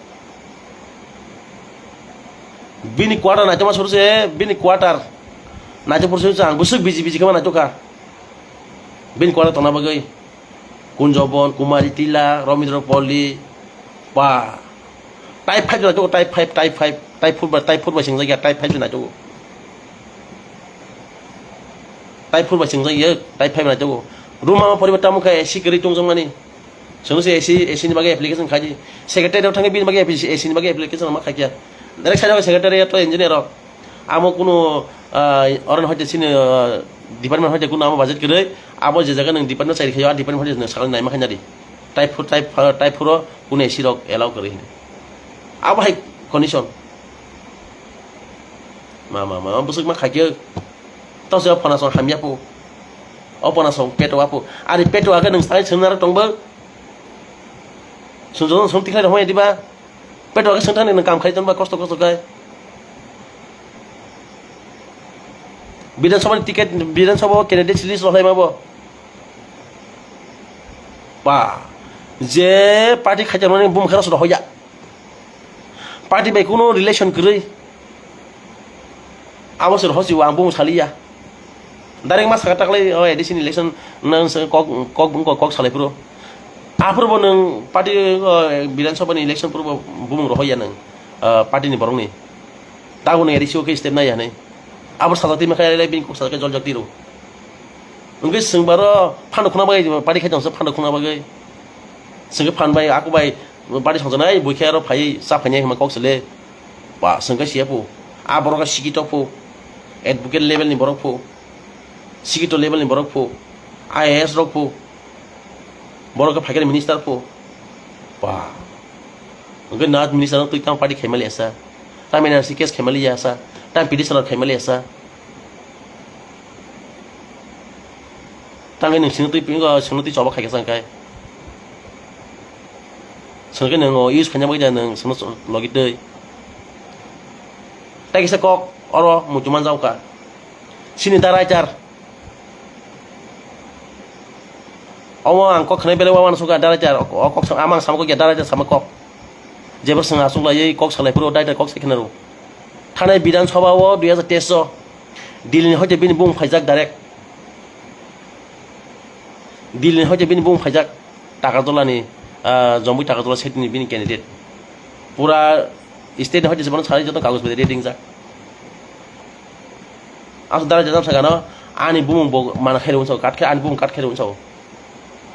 Bini quarter naitokma suru se, bini quarter naitokma suru se ang bwswk biji biji khe ma naitokha. Bini quarter tongna bagwi. Kunjobon, Kumari Tila, Romindro Polli, ba. Type five jona jok, type five, type five, type four ba, type four ba singjak ya, type five jona jok. Type four ba singjak ya, type five na jok. Room ama poribar tamo khe A C kwrwi tongjakmani. Sunu se A C, A C ni bagwi application khaidi. Secretary rok thangwi bini bagwi A C ni bagwi application ma khakya. Direct side o secretary to engineer rok. Amo kunu, ah, oran hoite sini, ah, department hoite kunu amo budget kwrwi, abo je jaga nwng department chai khayo, a department hoite nwng sakali naima khaina di. Type four, type, ah, type four o kunu A C rok allow kwrwi hini. Abo hai condition. Ma, ma, ma, bwswk ma khaikhe. Tao se o phana song hamya po. O phana song peto apo. Ari peto aga nwng sai swngnaro tongbo. Sung sung sung tikhlai rok diba. Peto aga sung thani nwng kam khai tonba kosto kosto khai. Bidhan Sabha ni ticket, Bidhan Sabha o candidate list rohlai mabo. Ba. Je party khai tonmani bum khara sura hoya. Party bai kuno relation kwrwi. Abo se rohor si ang bung saliya. Direct ma saka taklai o A D C ni election nang se kok, kok, kok, kok salai phuru. Aphuru bo nang party, o, Bidhan Sabha ni election phuru bo bumung rohoya nang, o, party ni borok ni. Tago nang A D C o khe step nai ya hinwi. Abo sajak twi ma khe lai bini kok sajak khe joljak tiro. Wngkhe swng baro phano khuna bagwi party khai tongsa phano khuna bagwi. Swngkhe phan bai aku bai Bari songjanai bui khe aro phai cha phainai hwnma kok sele. Ba, swngkhe siya phu. A borok khe sikito phu. Advocate level ni borok phu. Sikito level ni borok phu. I A S rok phu. Borok khe phaikhe minister phu. Ba. Hwnkhe na minister no twi tang party khaimali asa. Tang N R C case khaimali asa. Tang petitioner khaimali asa. Tangwi nwng sino twi pingo, sino twi choba khaikha chang kai. Sino khe nwng o use khaina bagwi da nwng sino logi twi. Tai kisa kok oro muchung manjak kha. Sini da writer. Omo ang kok khnai belai wawan suka da writer. O kok sa-, amang sama kok ya da writer sama kok. Jebo swng aswk laiwi kok salai phuru da writer kok sai khna rw. Thanai Bidhan Sabha o dui hajar teis o Delhi ni hoite bini bung phaijak direct. Delhi ni hoite bini bung phaijak Takartola ni, ah, Jombui Takartola seat ni bini candidate. Pura state ni hoite se bono sai joto kagoj bai ready wngjak. Aswk dara jajam sakano ani bumung bo mana khairwi unsa, kat khe ani bumung kat khairwi unsa.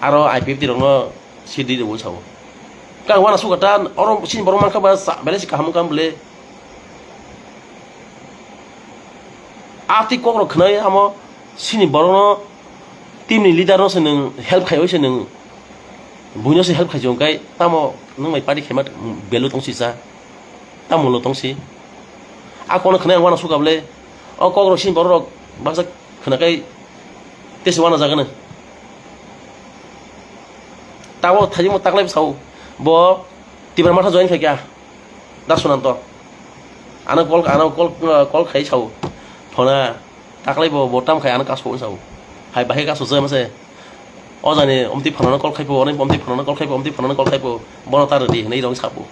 Aro I P F T rokno seat rwi unsa. Kang wana suka ta oro sini borok mankha ba sa belai si kaham wngkha bwle. Atwi kokrok khwnai amo sini borokno team ni leader no se nwng help khai se nwng buino se help khai jong kai tamo nwng bai party khaima belu tong si sa tamo lo tong si a kono khwnai ang wana suka bwle o kokrok sini borok rok baksa khwna kai tesi wana jagano tabo thaimo taklai bwsao bo Tipra Motha join khai kha. Da Sunanto. Ano call, ano call, call khai sao. Phone taklai bo, bo tam khai ano kaso sao. Hai bahai kaso se mase. O jani omti phone no call khai pho, omti phone no call khai pho, omti phone no call khai pho. Bono ta redi hinwi rong sabu.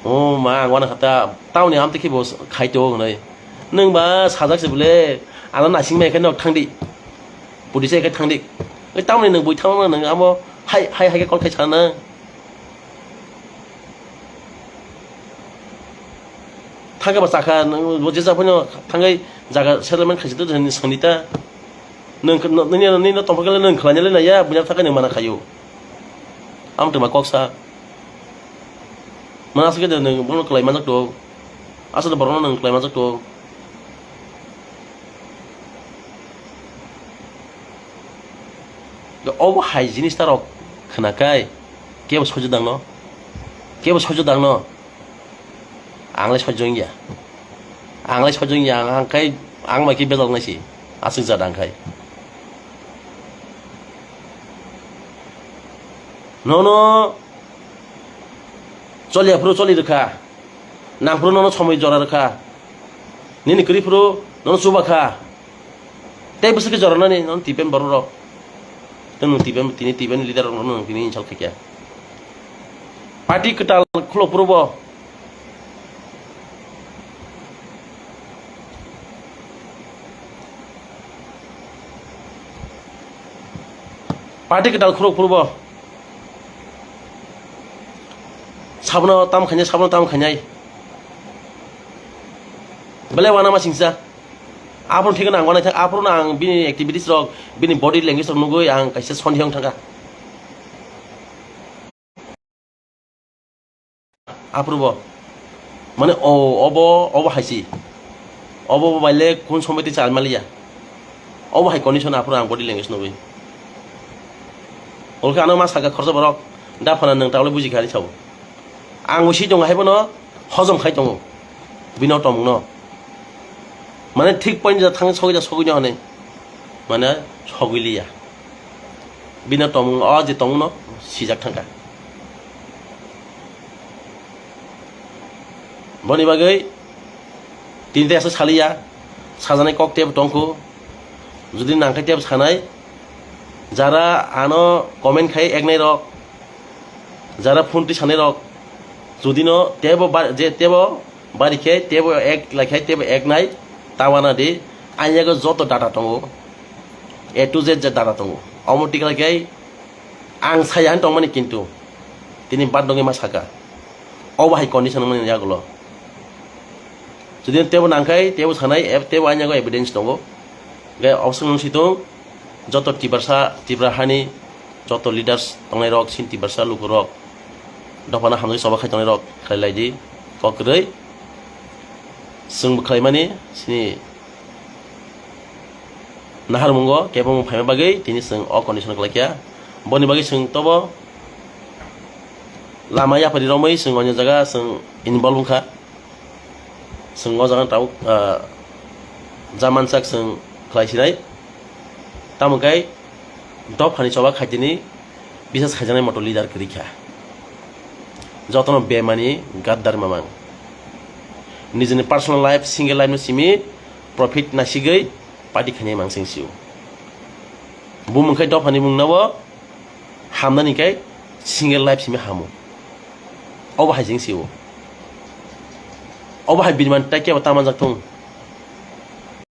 O ma, ang wana khata, tauni amti khe bo khai to hinwi. Nwng ba sajak se bole, ano nasing mai khe nok thangdi. Pudi se khe thangdi. Oi tamni nwng bui thangma nwng amo hai, hai, hai khe call khai sana. Thangkhe ba chakha, nwng bo jesa phano thangwi jaga settlement khaisi to sani ta. Nwng, nwng, nwng, nwng tongphakhe nwng khlainai le naiya, buina thangkhe nwng mana khaio. Amtwma kok sa. Mana aswk khe nwng bono kwlai manjak to. Aswk borokno nwng kwlai manjak to. Obo hai jinis ta rok khwnakai. Kebo sojo dangno? Kebo sojo dangno? Ang lai sojo wngya. Ang lai sojo wngya, ang, ang khai, ang bai khe bejal naisi. Aswk jat ang khai. Nono choliya phuru choli rwkha. Nang phuru nono somoi jora rwkha. Nini kwrwi phuru nono chuba kha. Tei bwswk khe joranani non T P M borok rok. Tei nwng T P M, tini T P M ni leader rok no nwng tini insult khaikha. Party kwtal khulok phuru bo. Party kwtal khulok phuru bo. Sabono tam khainai, sabono tam khainai. Belai wana ma singsa. Aphuru thikno ang wanai thang, aphuru no ang bini activities rok, bini body language rok nugwi ang kaisa sondeho wng thangkha. Aphuru bo. Mane o, obo, obo hai si. Obo bo baile kun somoi tei chal maliya. Obo hai condition aphuru ang body language nugwi. Olkhe ano ma saka khorsa borok. Da phana nwng taule buji kha ani sabo. Ang bo si tongo hai bono hojom khai tongo. Bino tomung no. Mane thik point ja thang sogwi ja sogwi no hwnwi. Mane sogwi liya. Bino tomung o je tongno sijak thangkha. Boni bagwi tini tei aswk saliya, sajaknai kok tebo tongkhu. Jodi nangkhe tebo sanai, jara ano comment khai eknai rok, jara phone twi sanai rok, jodi no tebo ba-, je tebo bari khe tebo ek lai khe tebo ek nai, ta wana di, ani yago joto data tongo, A to Z je data tongo, omo tikla khe ang saya tongmani kintu tini bad dongwi ma saka, obo hai condition wngmani yagulo. Jodi tebo nangkhai, tebo sanai, eb-, tebo ani yago evidence tongo. Ge obosong nung situng, joto Tiprasa, Tipra hani, joto leaders tongnai rok, sin Tiprasa luku rok, dophano hamjak choba khai tongnai rok, khlai lai di, kok kwrwi. Chwng bo khlai mani, sini naharmungo, kebo mung phaima bagwi, tini chwng o condition kwlai kha. Boni bagwi chwng tobo lama yapari romwi, chwng onyo jaga, chwng involve wngkha. Chwng o jaga tabuk, ah, jamansak chwng khlai sinai. Tamo khe dophani choba khaitini bisa saijaknai motor leader kwrwi kha. Jotono bemani gaddar mamang. Nijini personal life, single life no simi profit nasigwi party khainai mangsing sio. Bumung khai dophani mung nabo hamnani khe single life simi hamo. Obo hai jeng sio. Obo hai bini man tai kebo ta manjak thung.